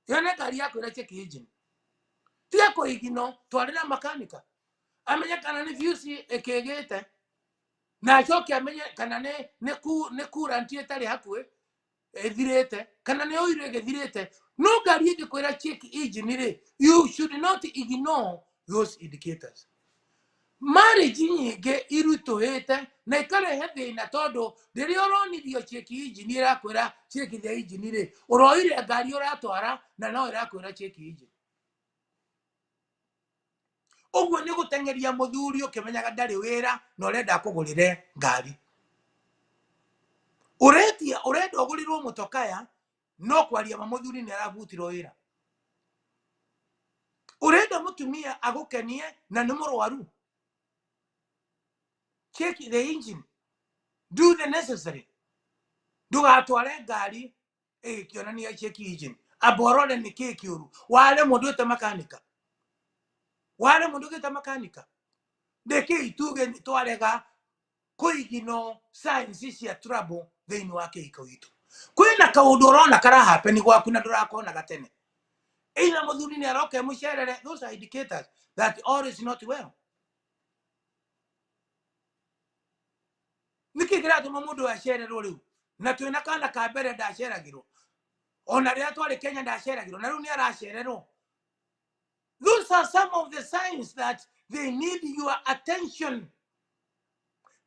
yone ngari yakwĩra check engine, tiga kũigino, twarĩra makanika amenye kana nĩ fuse ĩkĩgĩte, na acoke amenye kana nĩ coolant ĩtarĩ hakuhĩ ĩthirĩte, kana nĩ oil ĩgĩthirĩte. No ngari ĩngĩkwĩra check engine rĩ, you should not ignore those indicators. Marriage nyingĩ irutũhĩte na ikarehe thĩna, tondũ rĩrĩa ũronirio check engine ĩrakwĩra check the engine rĩ, ũroire ngari ũratwara na no ĩrakwĩra check engine. Ũguo nĩ gũteng'eria mũthuri ũkĩmenyaga ndarĩ wĩra na ũrenda akũgũrĩre ngari. Ũretia, ũrenda ũgũrĩrwo mũtokaya, no kwaria ma mũthuri nĩ arabutirwo wĩra. Ũrenda mũtumia agũkenie na nĩ mũrwaru. Check the engine. Do the necessary. Ndũgatware ngari ĩgĩkĩonania check engine. Amba ũrore nĩ kĩĩ kĩũru. Ware mũndũ wĩte makanika. Ware mũndũ wĩte makanika. Nĩkĩ tuge nĩ twarega kũigino signs cia trouble thĩinĩ wa kĩhiko gitũ? Kwĩna kaũndũ ũrona karahappen gwaku na ndũrakonaga tene. Either mũthuri nĩ aroka mũcerere, those are indicators that all is not well. Nĩkĩ kĩratũma mũndũ acererwo rĩu? Na twĩna kana ka mbere ndaceragĩrwo. Ona rĩrĩa twarĩ Kenya ndaceragĩrwo, na rĩu nĩ aracererwo. Those are some of the signs that they need your attention.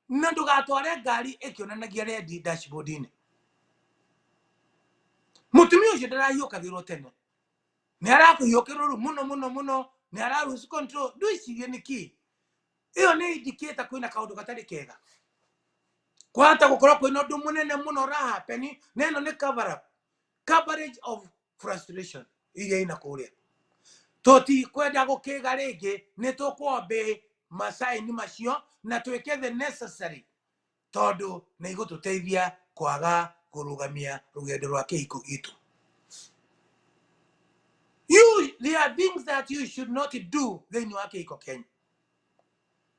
Na ndũgatware ngari ĩkĩonanagia red dashboard-inĩ. Mũtumia ũcio ndarahiũkagĩrwo tene. Nĩ arakũhiũkĩrwo rĩu mũno mũno mũno, nĩ ara lose control. Ndwĩcirie nĩkĩ? Ĩyo nĩ indicator kwĩna kaũndũ gatarĩ kega. Kwahota gũkorwo kwĩna ũndũ mũnene mũno ũrahappen, na ĩno nĩ cover up, coverage of frustration iria ina kũrĩa. Tũtikwenda gũkĩga rĩngĩ, nĩ tũkwambĩ masaini macio na twĩke the necessary, tondũ nĩ igũtũteithia kwaga kũrũgamia rũgendo rwa kĩhiko gitũ. There are things that you should not do thĩinĩ wa kĩhiko kĩanyu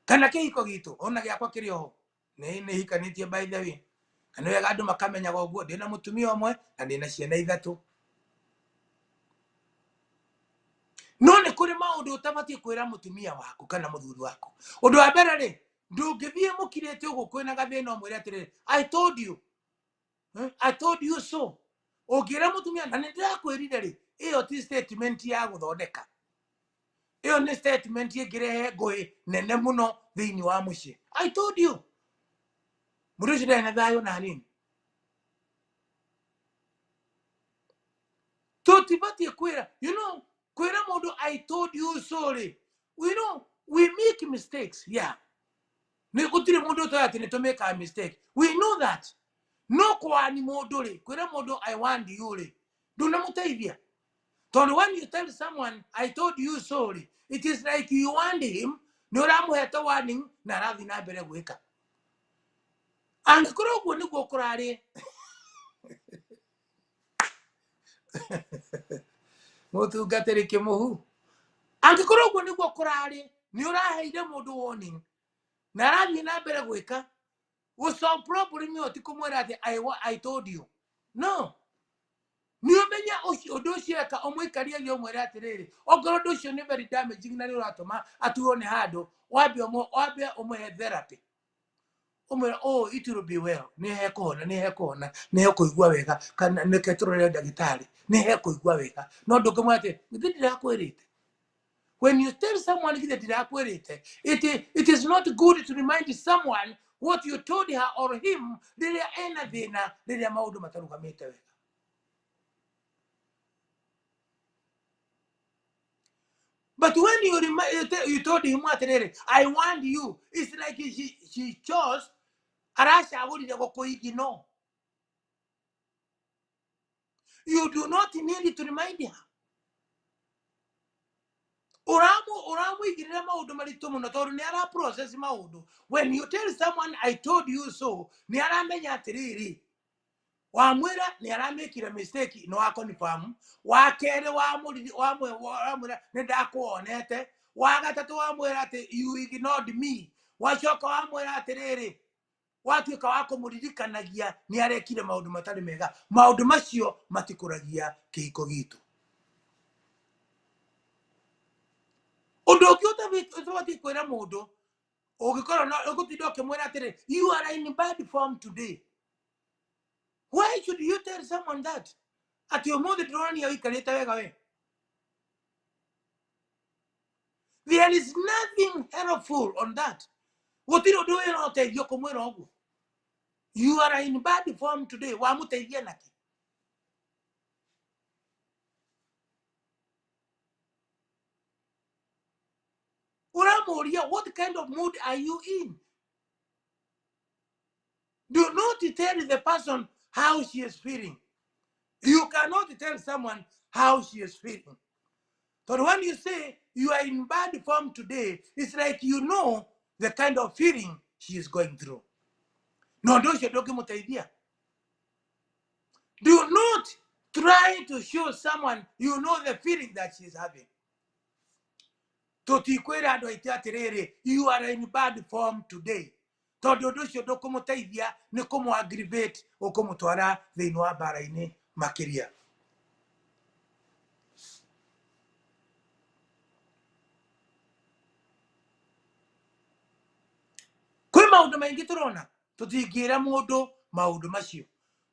kana kĩhiko gitũ, ona gĩakwa kĩrĩ oho. Nĩ hikanĩtie by the way, na nĩ wega andũ makamenyaga ũguo. Ndĩna mũtumia ũmwe na ndĩna ciana ithatũ, no nĩ kũrĩ maũndũ ũtabatiĩ kwĩra mũtumia waku kana mũthuri waku. Ũndũ wa mbere rĩ, ndũngĩthiĩ mũkirĩte ũguo kwĩna gathĩna ũmwĩre atĩrĩrĩ, I told you. I told you so. Ũngĩra mũtumia na nĩ ndĩrakwĩrire rĩ, ĩyo ti statement ya gũthondeka. Ĩyo nĩ statement ĩngĩrehe ngũĩ nene mũno thĩinĩ wa mũciĩ. I told you. Mũndũ ũcio ndarĩ na thayũ na hanini. Tũtibatiĩ kwĩra, kwĩra mũndũ I told you so rĩ, we make mistakes, yeah. Nĩ gũtirĩ mũndũ ũtoĩ atĩ nĩ tũmĩkaga mistake. We know that. No kwani mũndũ rĩ, kwĩra mũndũ I want you rĩ, ndũnamũteithia. Tondũ when you tell someone I told you so rĩ, it is like you want him, nĩ ũramũhete warning na arathiĩ na mbere gwĩka. Angĩkorwo ũguo nĩguo kũrarĩ, mũtungatĩri kĩmũhu, angĩkorwo ũguo nĩguo kũrarĩ, nĩ ũraheire mũndũ warning na arathiĩ na mbere gwĩka, gũ solve problem ĩyo ti kũmwĩra atĩ I told you. No. Nĩ ũmenye ũndũ ũcio eka, ũmũikarie thĩ ũmwĩre atĩrĩrĩ, okorwo ũndũ ũcio nĩ very damaging na nĩ ũratũma aturwo nĩ handũ, wambe ũmũhe therapy. Ũmwĩre, oh, it will be well. Nĩ hekũhona, nĩ hekũhona, nĩ hekũigua wega, kana nĩke tũrore ndagĩtarĩ, nĩ hekũigua wega. No ndũngĩmwĩra atĩ, githĩ ndirakwĩrĩte? When you tell someone githĩ ndirakwĩrĩte, it is not good to remind someone what you told her or him rĩrĩa ena thĩna, rĩrĩa maũndũ matarũgamĩte wega. But when you remind, you told him atĩrĩrĩ, I want you, it's like she chose, aracagũrire gũkũignore. You do not need to remind her. Ũramũigĩrĩra maũndũ maritũ mũno tondũ nĩ ara process maũndũ. When you tell someone I told you so, nĩ aramenya atĩrĩrĩ, wamwĩra nĩ aramĩkire mistake, nĩ wa confirm. Wa kerĩ wamwĩra nĩ ndakuonete. Wa gatatũ wamwĩra atĩ you ignored me. Wacoka wamwĩra atĩrĩrĩ, watuĩka wa kũmũririkanagia nĩ arekire maũndũ matarĩ mega. Maũndũ macio matikũragia kĩhiko gitũ. Ũndũ ũngĩ ũtabatiĩ kwĩra mũndũ, ũngĩkorwo no ũgũtinda ũkĩmwĩra atĩrĩ, you are in bad form today. Why should you tell someone that? Atĩ ũmũthĩ ndĩronania ũikarĩte wega we. There is nothing helpful on that. Gũtirĩ ũndũ wĩna ũteithio kũmwĩra ũguo. You are in bad form today. Wamũteithia nakĩ? Ũramũria, what kind of mood are you in? Do not tell the person how she is feeling. You cannot tell someone how she is feeling. But when you say you are in bad form today, it's like you know the kind of feeling she is going through. No, ũndũ ũcio ndũngĩmũteithia. Do not try to show someone you know the feeling that she is having. Tũtikwĩra andũ aitũ atĩrĩrĩ, you are in bad form today. Tondũ ũndũ ũcio ndũkũmũteithia, nĩ kũmũ aggravate, ũkũmũtwara thĩinĩ wa mbara-inĩ makĩria. Kwĩ maũndũ maingĩ tũrona tũtingĩra mũndũ maũndũ macio,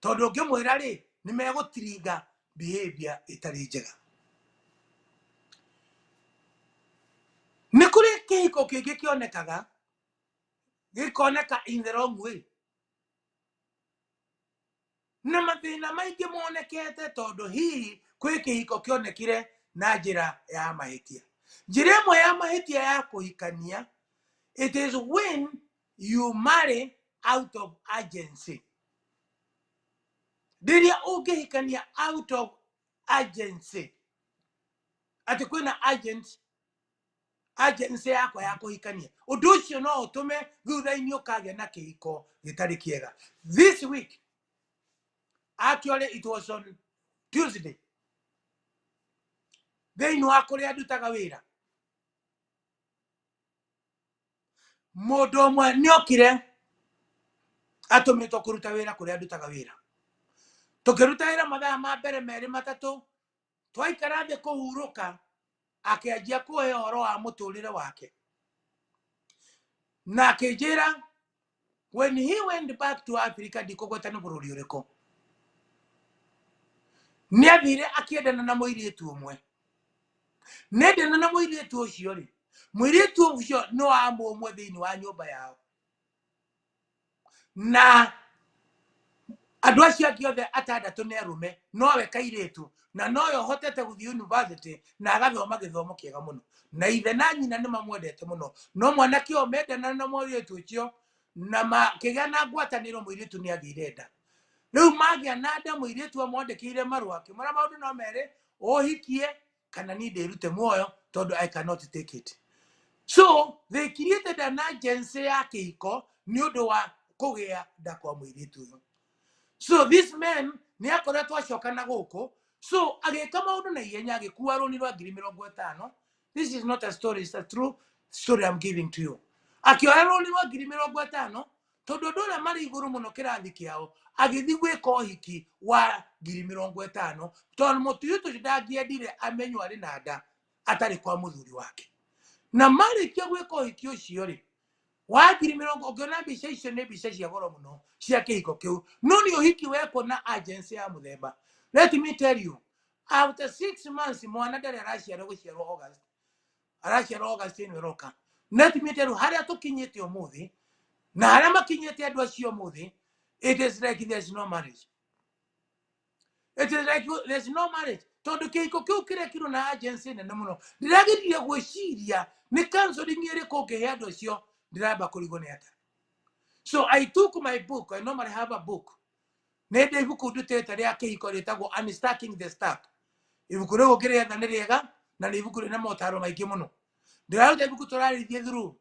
tondũ ũngĩmwĩra rĩ, nĩ megũtiringa behavior ĩtarĩ njega. Nĩ kũrĩ kĩhiko kĩngĩ kĩonekaga, gĩkoneka in the wrong way. Na mathĩna maingĩ monekete tondũ hihi kwĩ kĩhiko kĩonekire na njĩra ya mahĩtia. Njĩra ĩmwe ya mahĩtia ya kũhikania, it is when you marry out of urgency. Rĩrĩa ũngĩhikania out of urgency, atĩ kwĩna agency yakwa ya kũhikania, ũndũ ũcio no ũtũme thutha-inĩ ũkagĩa na kĩhiko gĩtarĩ kĩega. This week, actually it was on Tuesday, thĩinĩ wa kũrĩa ndutaga wĩra, mũndũ ũmwe nĩokire atũmĩtwo kũruta wĩra kũrĩa ndutaga wĩra. Tũkĩruta wĩra mathaa ma mbere merĩ matatũ, twaikara thĩ kũhurũka, akĩanjia kũhe ũhoro wa mũtũrĩre wake. Na akĩnjĩra, when he went back to Africa, ndikũgweta nĩ bũrũri ũrĩkũ, nĩathire akĩendana na mũirĩtu ũmwe. Nĩendana na mũirĩtu ũcio rĩ, mũirĩtu ũcio nĩ wa mũmwe thĩinĩ wa nyũmba yao. Na andũ acio angĩ othe atandatũ nĩ arũme, nowe kairĩtu, na nowe ũhotete gũthiĩ university na agathoma gĩthomo kĩega mũno. Na ithe na nyina nĩ mamwendete mũno. No mwanake ũyũ mendana na mũirĩtu ũcio, na makĩgĩa na ngwatanĩro, mũirĩtu nĩ agĩire nda. Rĩu magĩa na nda, mũirĩtu amwandĩkĩire marũa, akĩmwĩra maũndũ no merĩ, ũhikie kana niĩ ndĩrute muoyo tondũ I cannot take it. So they created an agency ya kĩhiko nĩ ũndũ wa kũgĩa nda kwa mũirĩtu ũyũ. So this man nĩ akoretwo acoka na gũkũ, so agĩka maũndũ na ihenya, agĩkua rũni rwa ngiri mĩrongo ĩtano. This is not a story, it's a true story I'm giving to you. Akĩoya rũni rwa ngiri mĩrongo ĩtano tondũ andũ arĩa marĩ igũrũ mũno kĩrathi kĩao, agĩthiĩ gwĩka ũhiki wa ngiri mĩrongo ĩtano tondũ mũtumia ũcio ndangĩendire amenywo arĩ na nda atarĩ kwa mũthuri wake. Na marĩkia gwĩka ũhiki ũcio rĩ, wa ngiri mĩrongo, ũngĩona mbica icio nĩ mbica cia goro mũno cia kĩhiko kĩu, no nĩ ũhiki wekwo na agency ya mũthemba. Let me tell you, after 6 months mwana ndarĩ araciarwo, gũciarwo August, araciarwo August ĩno ĩroka. Let me tell you, harĩa tũkinyĩte ũmũthĩ Na harĩa makinyĩte andũ acio ũmũthĩ, it is like there's no marriage. It is like there's no marriage. Tondũ kĩhiko kĩu kĩrekirwo na agency nene mũno. Ndĩrageririe gwĩciria nĩ counseling ĩrĩkũ ũngĩhe andũ acio, ndĩramba kũrigwo nĩ atĩa. So I took my book. I normally have a book. Nĩ ndĩ ibuku ndutĩte rĩa kĩhiko rĩtagwo Unstacking the Stack. Ibuku rĩu ũngĩrĩetha nĩ rĩega na nĩ ibuku rĩna motaro maingĩ mũno. Ndĩraruta ibuku tũrarĩithie through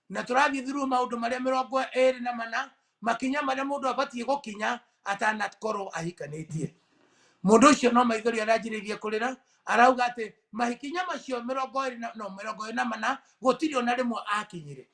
na tũrathiĩ through maũndũ marĩa 24 makinya marĩa mũndũ abatiĩ gũkinya atanakorwo ahikanĩtie. Mũndũ ũcio no maithori aranjĩrĩirie kũrĩra, arauga atĩ makinya macio mĩrongo ĩrĩ na, no, 24 gũtirĩ ona rĩmwe akinyire.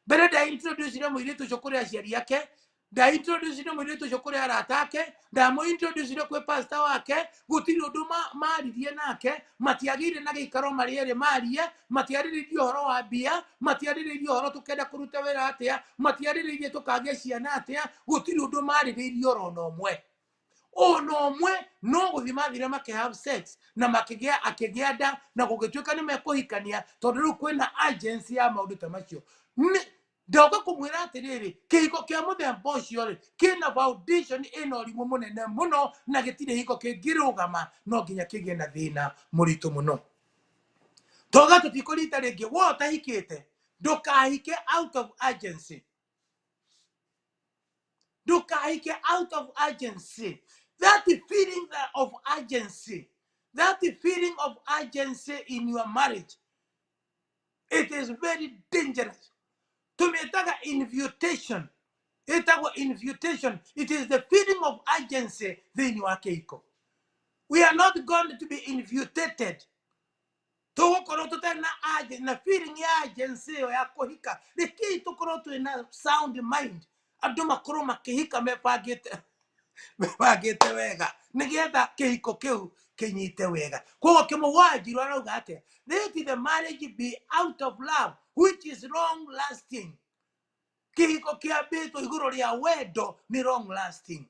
Mbere nda introduce mũirĩtu ũcio kũrĩ aciari ake, nda introduce mũirĩtu ũcio kũrĩ arata ake, ndamũ introduce kwĩ pastor wake, gũtirĩ ũndũ maririe nake, matiagĩire na gĩikaro marĩ erĩ marie, matiarĩrĩirie ũhoro wa mbia, matiarĩrĩirie ũhoro tũkenda kũruta wĩra atĩa, matiarĩrĩirie tũkagĩa ciana atĩa, gũtirĩ ũndũ marĩrĩirie oro na ũmwe. Ona ũmwe no gũthiĩ mathire makĩ have sex na makĩgĩa, akĩgĩa nda na gũgĩtuĩka nĩ mekũhikania, tondũ rĩu kwĩna agency ya maũndũ ta macio. Ndoka kũmwĩra atĩrĩrĩ, kĩhiko kĩa mũthemba ũcio rĩ, kĩna foundation ĩna ũrimũ mũnene mũno na gĩtirĩ hiko kĩngĩrũgama, no nginya kĩgĩe na thĩna mũritũ mũno. Toga tũtikũrita rĩngĩ, we ũtahikĩte, ndũkahike out of urgency. Ndũkahike out of urgency. That feeling of urgency, that feeling of urgency in your marriage, it is very dangerous. Tũmĩtaga invitation. Ĩtagwo invitation. It is the feeling of urgency thĩinĩ wa kĩhiko. We are not going to be invitated. Tũgũkorwo tũtarĩ na urgency, na feeling ya urgency ĩyo ya kũhika. Rekei tũkorwo twĩna sound mind. Andũ makorwo makĩhika mebangĩte wega nĩgetha kĩhiko kĩu kĩnyite wega. Koguo kĩmũwanjiru arauga atĩa? Let the marriage be out of love, which is long lasting. Kĩhiko kĩambĩtwo igũrũ rĩa wendo nĩ long lasting.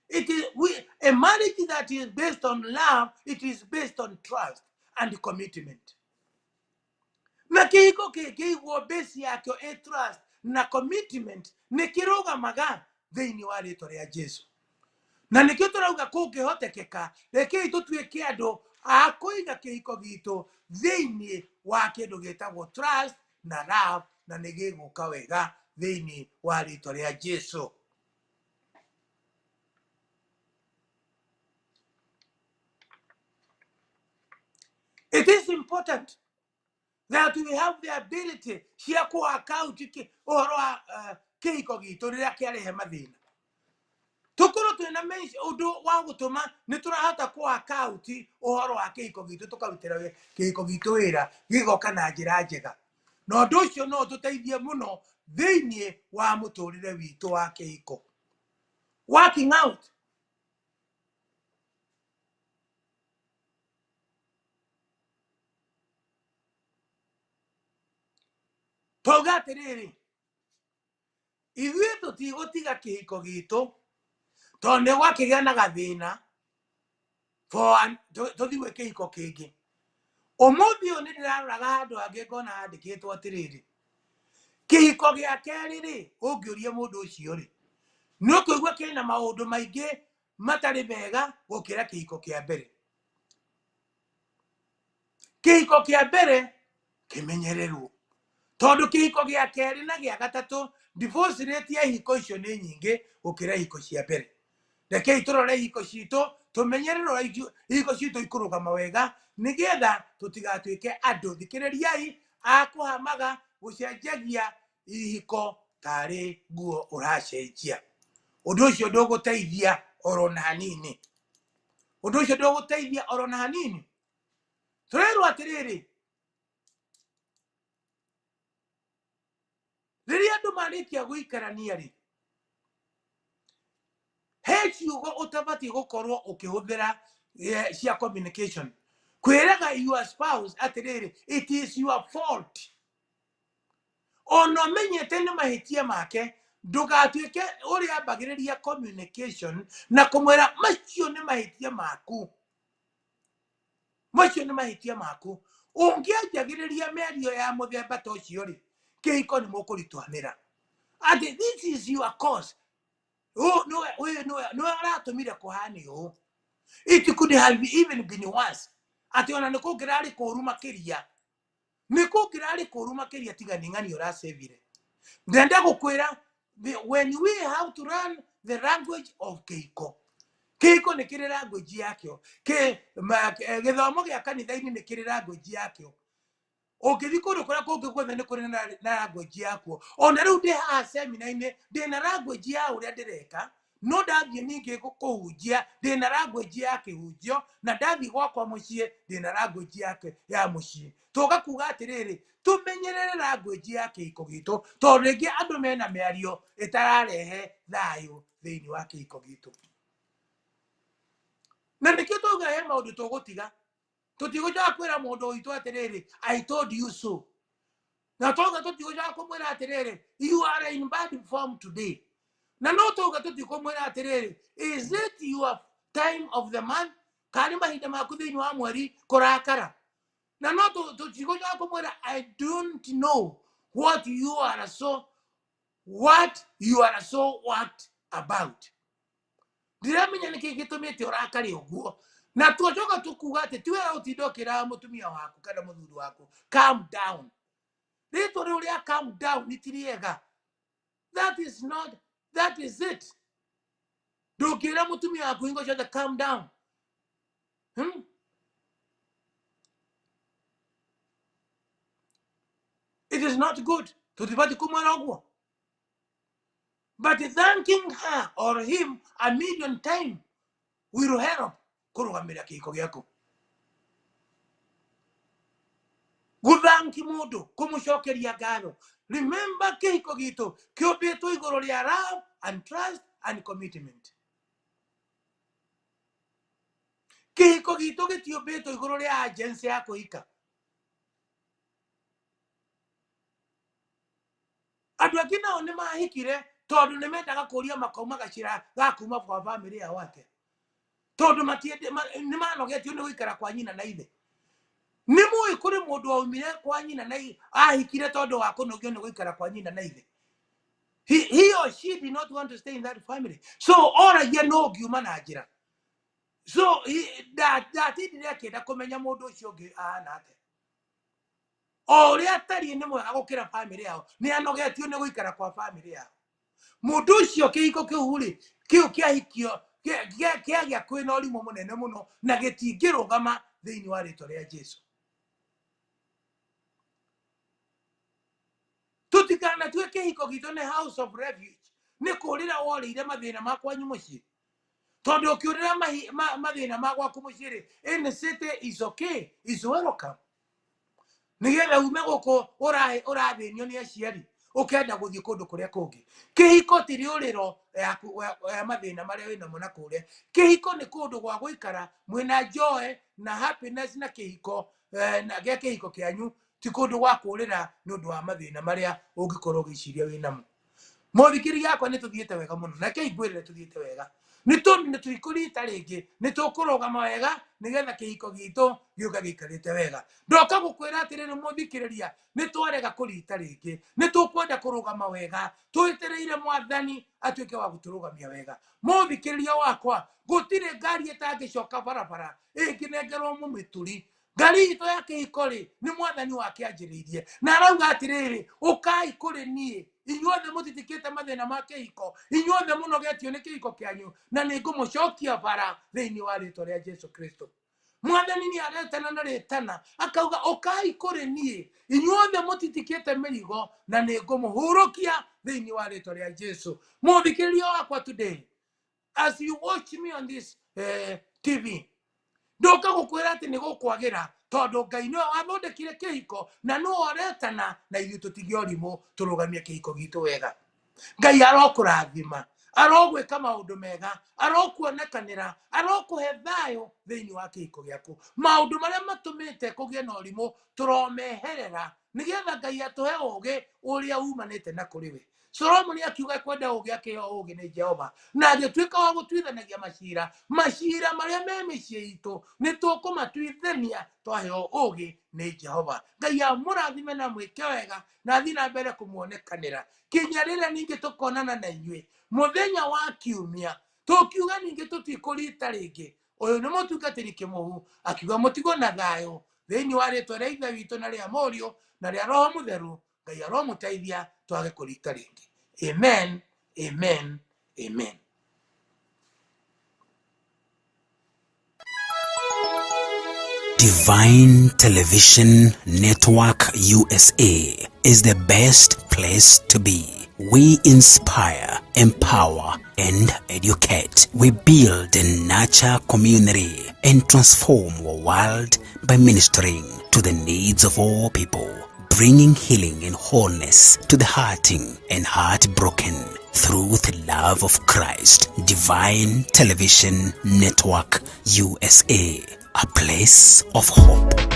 It is we, a marriage that is based on love, it is based on trust and commitment. Na kĩhiko kĩngĩigwo base yakĩo ĩ trust na commitment, nĩ kĩrũgamaga thĩinĩ wa rĩtwa rĩa Jesu. Na nĩkĩo tũrauga kũngĩhotekeka, rekei tũtuĩke andũ a kũiga kĩhiko gitũ thĩinĩ wa kĩndũ gĩtagwo trust na love, na nĩ gĩgũka wega thĩinĩ wa rĩtwa rĩa Jesu. It is important that we have the ability cia kũ account ũhoro wa kĩhiko gitũ rĩrĩa kĩarehe mathĩna. Tũkorwo twĩna ũndũ wa gũtũma nĩ tũrahota kũ account ũhoro wa kĩhiko gitũ, tũkarutĩra kĩhiko gitũ wĩra gĩgoka na njĩra njega. Na ũndũ ũcio no ũtũteithie mũno thĩinĩ wa mũtũrĩre witũ wa kĩhiko. Working out. Twauga atĩrĩrĩ, ithuĩ tũtigũtiga kĩhiko gitũ tondũ nĩ gwakĩgĩa na gathĩna tũthiĩ gwĩ kĩhiko kĩngĩ. Ũmũthĩ ũyũ nĩ ndĩraroraga handũ hangĩ ngona handĩkĩtwo atĩrĩrĩ, kĩhiko gĩa kerĩ rĩ, ũngĩũria mũndũ ũcio rĩ, nĩ ũkũigua kĩna maũndũ maingĩ matarĩ mega gũkĩra kĩhiko kĩa mbere. Kĩhiko kĩa mbere kĩmenyererwo, tondũ kĩhiko gĩa kerĩ na gĩa gatatũ, divorce rate ya ihiko icio nĩ nyingĩ gũkĩra ihiko cia mbere. Rekei tũrore ihiko citũ, tũmenyerere ũrĩa ihiko citũ ikũrũgama wega, nĩgetha tũtigatuĩke andũ, thikĩrĩriai, a kũhamaga gũcenjagia ihiko tarĩ nguo ũracenjia. Ũndũ ũcio ndũgũteithia oro na hanini. Ũndũ ũcio ndũgũteithia oro na hanini. Tũrerwo atĩrĩrĩ, rĩrĩa andũ marĩkia gũikarania rĩ, he ciugo ũtabatiĩ gũkorwo ũkĩhũthĩra cia communication. Kwĩraga your spouse atĩrĩrĩ, it is your fault. Ona ũmenyete nĩ mahĩtia make, ndũgatuĩke ũrĩa ambagĩrĩria communication na kũmwĩra macio nĩ mahĩtia maku. Macio nĩ mahĩtia maku. Ũngĩanjagĩrĩria mĩario ya mũthemba ta ũcio rĩ, kĩhiko nĩ mũkũritũhanĩra. Atĩ this is your cause. Ũũ nĩwe ũyũ nĩwe nĩwe ũratũmire kũhane ũũ. It could have even been worse. Atĩ ona nĩ kũngĩrarĩ kũũru makĩria. Nĩ kũngĩrarĩ kũũru makĩria tiga nĩ ng'ani ũracĩvire. Ndenda gũkwĩra when we have to learn the language of kĩhiko. Kĩhiko nĩ kĩrĩ language yakĩo. Gĩthomo gĩa kanitha-inĩ nĩ kĩrĩ language yakĩo. Ũngĩthiĩ kũndũ kũrĩa kũngĩ guothe nĩ kũrĩ na language yakuo. Ona rĩu ndĩ haha seminar-inĩ ndĩ na language ya ũrĩa ndĩreka, no ndathiĩ ningĩ kũhunjia ndĩ na language ya kĩhunjio, na ndathiĩ gwakwa mũciĩ ndĩ na language yake ya mũciĩ. Tũga kuga atĩrĩrĩ, tũmenyerere language ya kĩhiko gitũ, tondũ rĩngĩ andũ mena mĩario ĩtararehe thayũ thĩinĩ wa kĩhiko gitũ. Na nĩkĩo twauga he maũndũ tũgũtiga. Tũtigũcoka kwĩra mũndũ witũ atĩrĩrĩ, I told you so. Na twauga tũtigũcoka kũmwĩra atĩrĩrĩ, you are in bad form today. Na no twauga tũtikũmwĩra atĩrĩrĩ, is it your time of the month? Kana nĩ mahinda maku thĩinĩ wa mweri kũrakara? Na no tũtigũcoka kũmwĩra, I don't know what you are so, what you are so worked about. Ndiramenya nĩkĩ gĩtũmĩte ũrakare ũguo. Na twacoka tũkuga atĩ ti wega gũtinda ũkĩraga mũtumia waku kana mũthuri waku calm down. Rĩtwa rĩu rĩa calm down nĩ ti rĩega. That is not, that is it. Ndũngĩra mũtumia waku hingo ciothe calm down. It is not good. Tũtibatiĩ kũmwĩra ũguo. But thanking her or him a million times will help kũrũgamĩrĩra kĩhiko gĩaku. Gũthanki mũndũ, kũmũcokeria ngatho. Remember kĩhiko gitũ kĩũmbĩtwo igũrũ rĩa love and trust and commitment. Kĩhiko gitũ gĩtiũmbĩtwo igũrũ rĩa agency ya kũhika. Andũ angĩ nao nĩ mahikire tondũ nĩ mendaga kũria makauma gacĩra ga kuma kwa bamĩrĩ yao atĩa, tondũ nĩ manogetio nĩ gũikara kwa nyina na ithe. Nĩ mũĩ kũrĩ mũndũ waumire kwa nyina na ithe, ahikire tondũ wa kũnogio nĩ gũikara kwa nyina na ithe. He or she did not want to stay in that family. So oragia no ngiuma na njĩra. So ndatindire akĩenda kũmenya mũndũ ũcio ũngĩ ahana atĩa. O ũrĩa atariĩ nĩ mwega gũkĩra bamĩrĩ yao, nĩ anogetio nĩ gũikara kwa bamĩrĩ yao. Mũndũ ũcio kĩhiko kĩu rĩ, kĩu kĩahikio, kĩagĩa kwĩna ũrimũ mũnene mũno na gĩtingĩrũgama thĩinĩ wa rĩtwa rĩa Jesũ. Tũtikanatue kĩhiko gitũ nĩ house of refuge, nĩ kũrĩra worĩire mathĩna ma kwanyu mũciĩ. Tondũ ũkĩũrĩra mathĩna ma gwaku mũciĩ rĩ, any city is okay, is welcome. Nĩgetha ume gũkũ ũrathĩnio nĩ aciari, ũkenda gũthiĩ kũndũ kũrĩa kũngĩ. Kĩhiko ti rĩũrĩro ya mathĩna marĩa wĩnamo na kũrĩa. Kĩhiko nĩ kũndũ gwa gũikara mwĩna joy na happiness na kĩhiko, na gĩa kĩhiko kĩanyu, ti kũndũ gwa kũrĩra nĩ ũndũ wa mathĩna marĩa ũngĩkorwo ũgĩciria wĩnamo. Mũthikĩrĩria yakwa nĩ tũthiĩte wega mũno, na kei ngwĩrĩre tũthiĩte wega. Nĩ tondũ nĩ tũikũrita rĩngĩ, nĩ tũkũrũgama wega nĩgetha kĩhiko gitũ gĩũke gĩikarĩte wega. Ndoka gũkwĩra atĩrĩrĩ mũthikĩrĩria, nĩ twarega kũrita rĩngĩ, nĩ tũkwenda kũrũgama wega, twĩtereire Mwathani atuĩke wa gũtũrũgamia wega. Mũthikĩrĩria wakwa, gũtirĩ ngari ĩtangĩcoka barabara ĩngĩnengerwo mũmĩturi. Ngari itũ ya kĩhiko rĩ, nĩ Mwathani wakĩanjĩrĩirie. Na arauga atĩrĩrĩ, ũkai kũrĩ niĩ, inyuothe mũtitikĩte mathĩna ma kĩhiko, inyuothe mũnogetio nĩ kĩhiko kĩanyu, na nĩ ngũmũcokia bara thĩinĩ wa rĩtwa rĩa Jesũ Kristo. Mwathani nĩ aretana na rĩtana, akauga ũkai kũrĩ niĩ, inyuothe mũtitikĩte mĩrigo, na nĩ ngũmũhurũkia thĩinĩ wa rĩtwa rĩa Jesũ. Mũthikĩrĩria wakwa today, as you watch me on this TV, ndoka gũkwĩra atĩ nĩ gũkwagĩra, tondũ Ngai nĩwe wathondekire kĩhiko na nĩwe ũretana na ithuĩ tũtige ũrimũ, tũrũgamie kĩhiko gitũ wega. Ngai arokũrathima, arogwĩka maũndũ mega, arokuonekanĩra, arokũhe thayũ thĩinĩ wa kĩhiko gĩaku. Maũndũ marĩa matũmĩte kũgĩe na ũrimũ tũromeherera Nĩgetha Ngai atũhe ũũgĩ ũrĩa umanĩte na kũrĩ we. Solomoni akiuga kwenda ũũgĩ, akĩheo ũũgĩ nĩ Jehova, na agĩtuĩka wa gũtuithanagia macira. Macira marĩa me mĩciĩ itũ nĩ tũkũmatuithania twaheo ũũgĩ nĩ Jehova. Ngai amũrathime na mwĩke wega na athiĩ na mbere kũmuonekanĩra kinya rĩrĩa ningĩ tũkonana na inyuĩ mũthenya wa kiumia, tũkiuga ningĩ tũtikũrita rĩngĩ. Ũyũ nĩ mũtungatĩri Kĩmũhu akiuga mũtigwo na thayũ thĩinĩ wa rĩtwa rĩa Ithe witũ na rĩa Mũriũ na rĩa Roho Mũtheru. Ngai aromũteithia twage kũrita rĩngĩ. Amen, amen, amen. Divine Television Network USA is the best place to be. We inspire, empower, and educate. We build and nurture community and transform our world by ministering to the needs of all people, bringing healing and wholeness to the hurting and heartbroken through the love of Christ. Divine Television Network USA, a place of hope.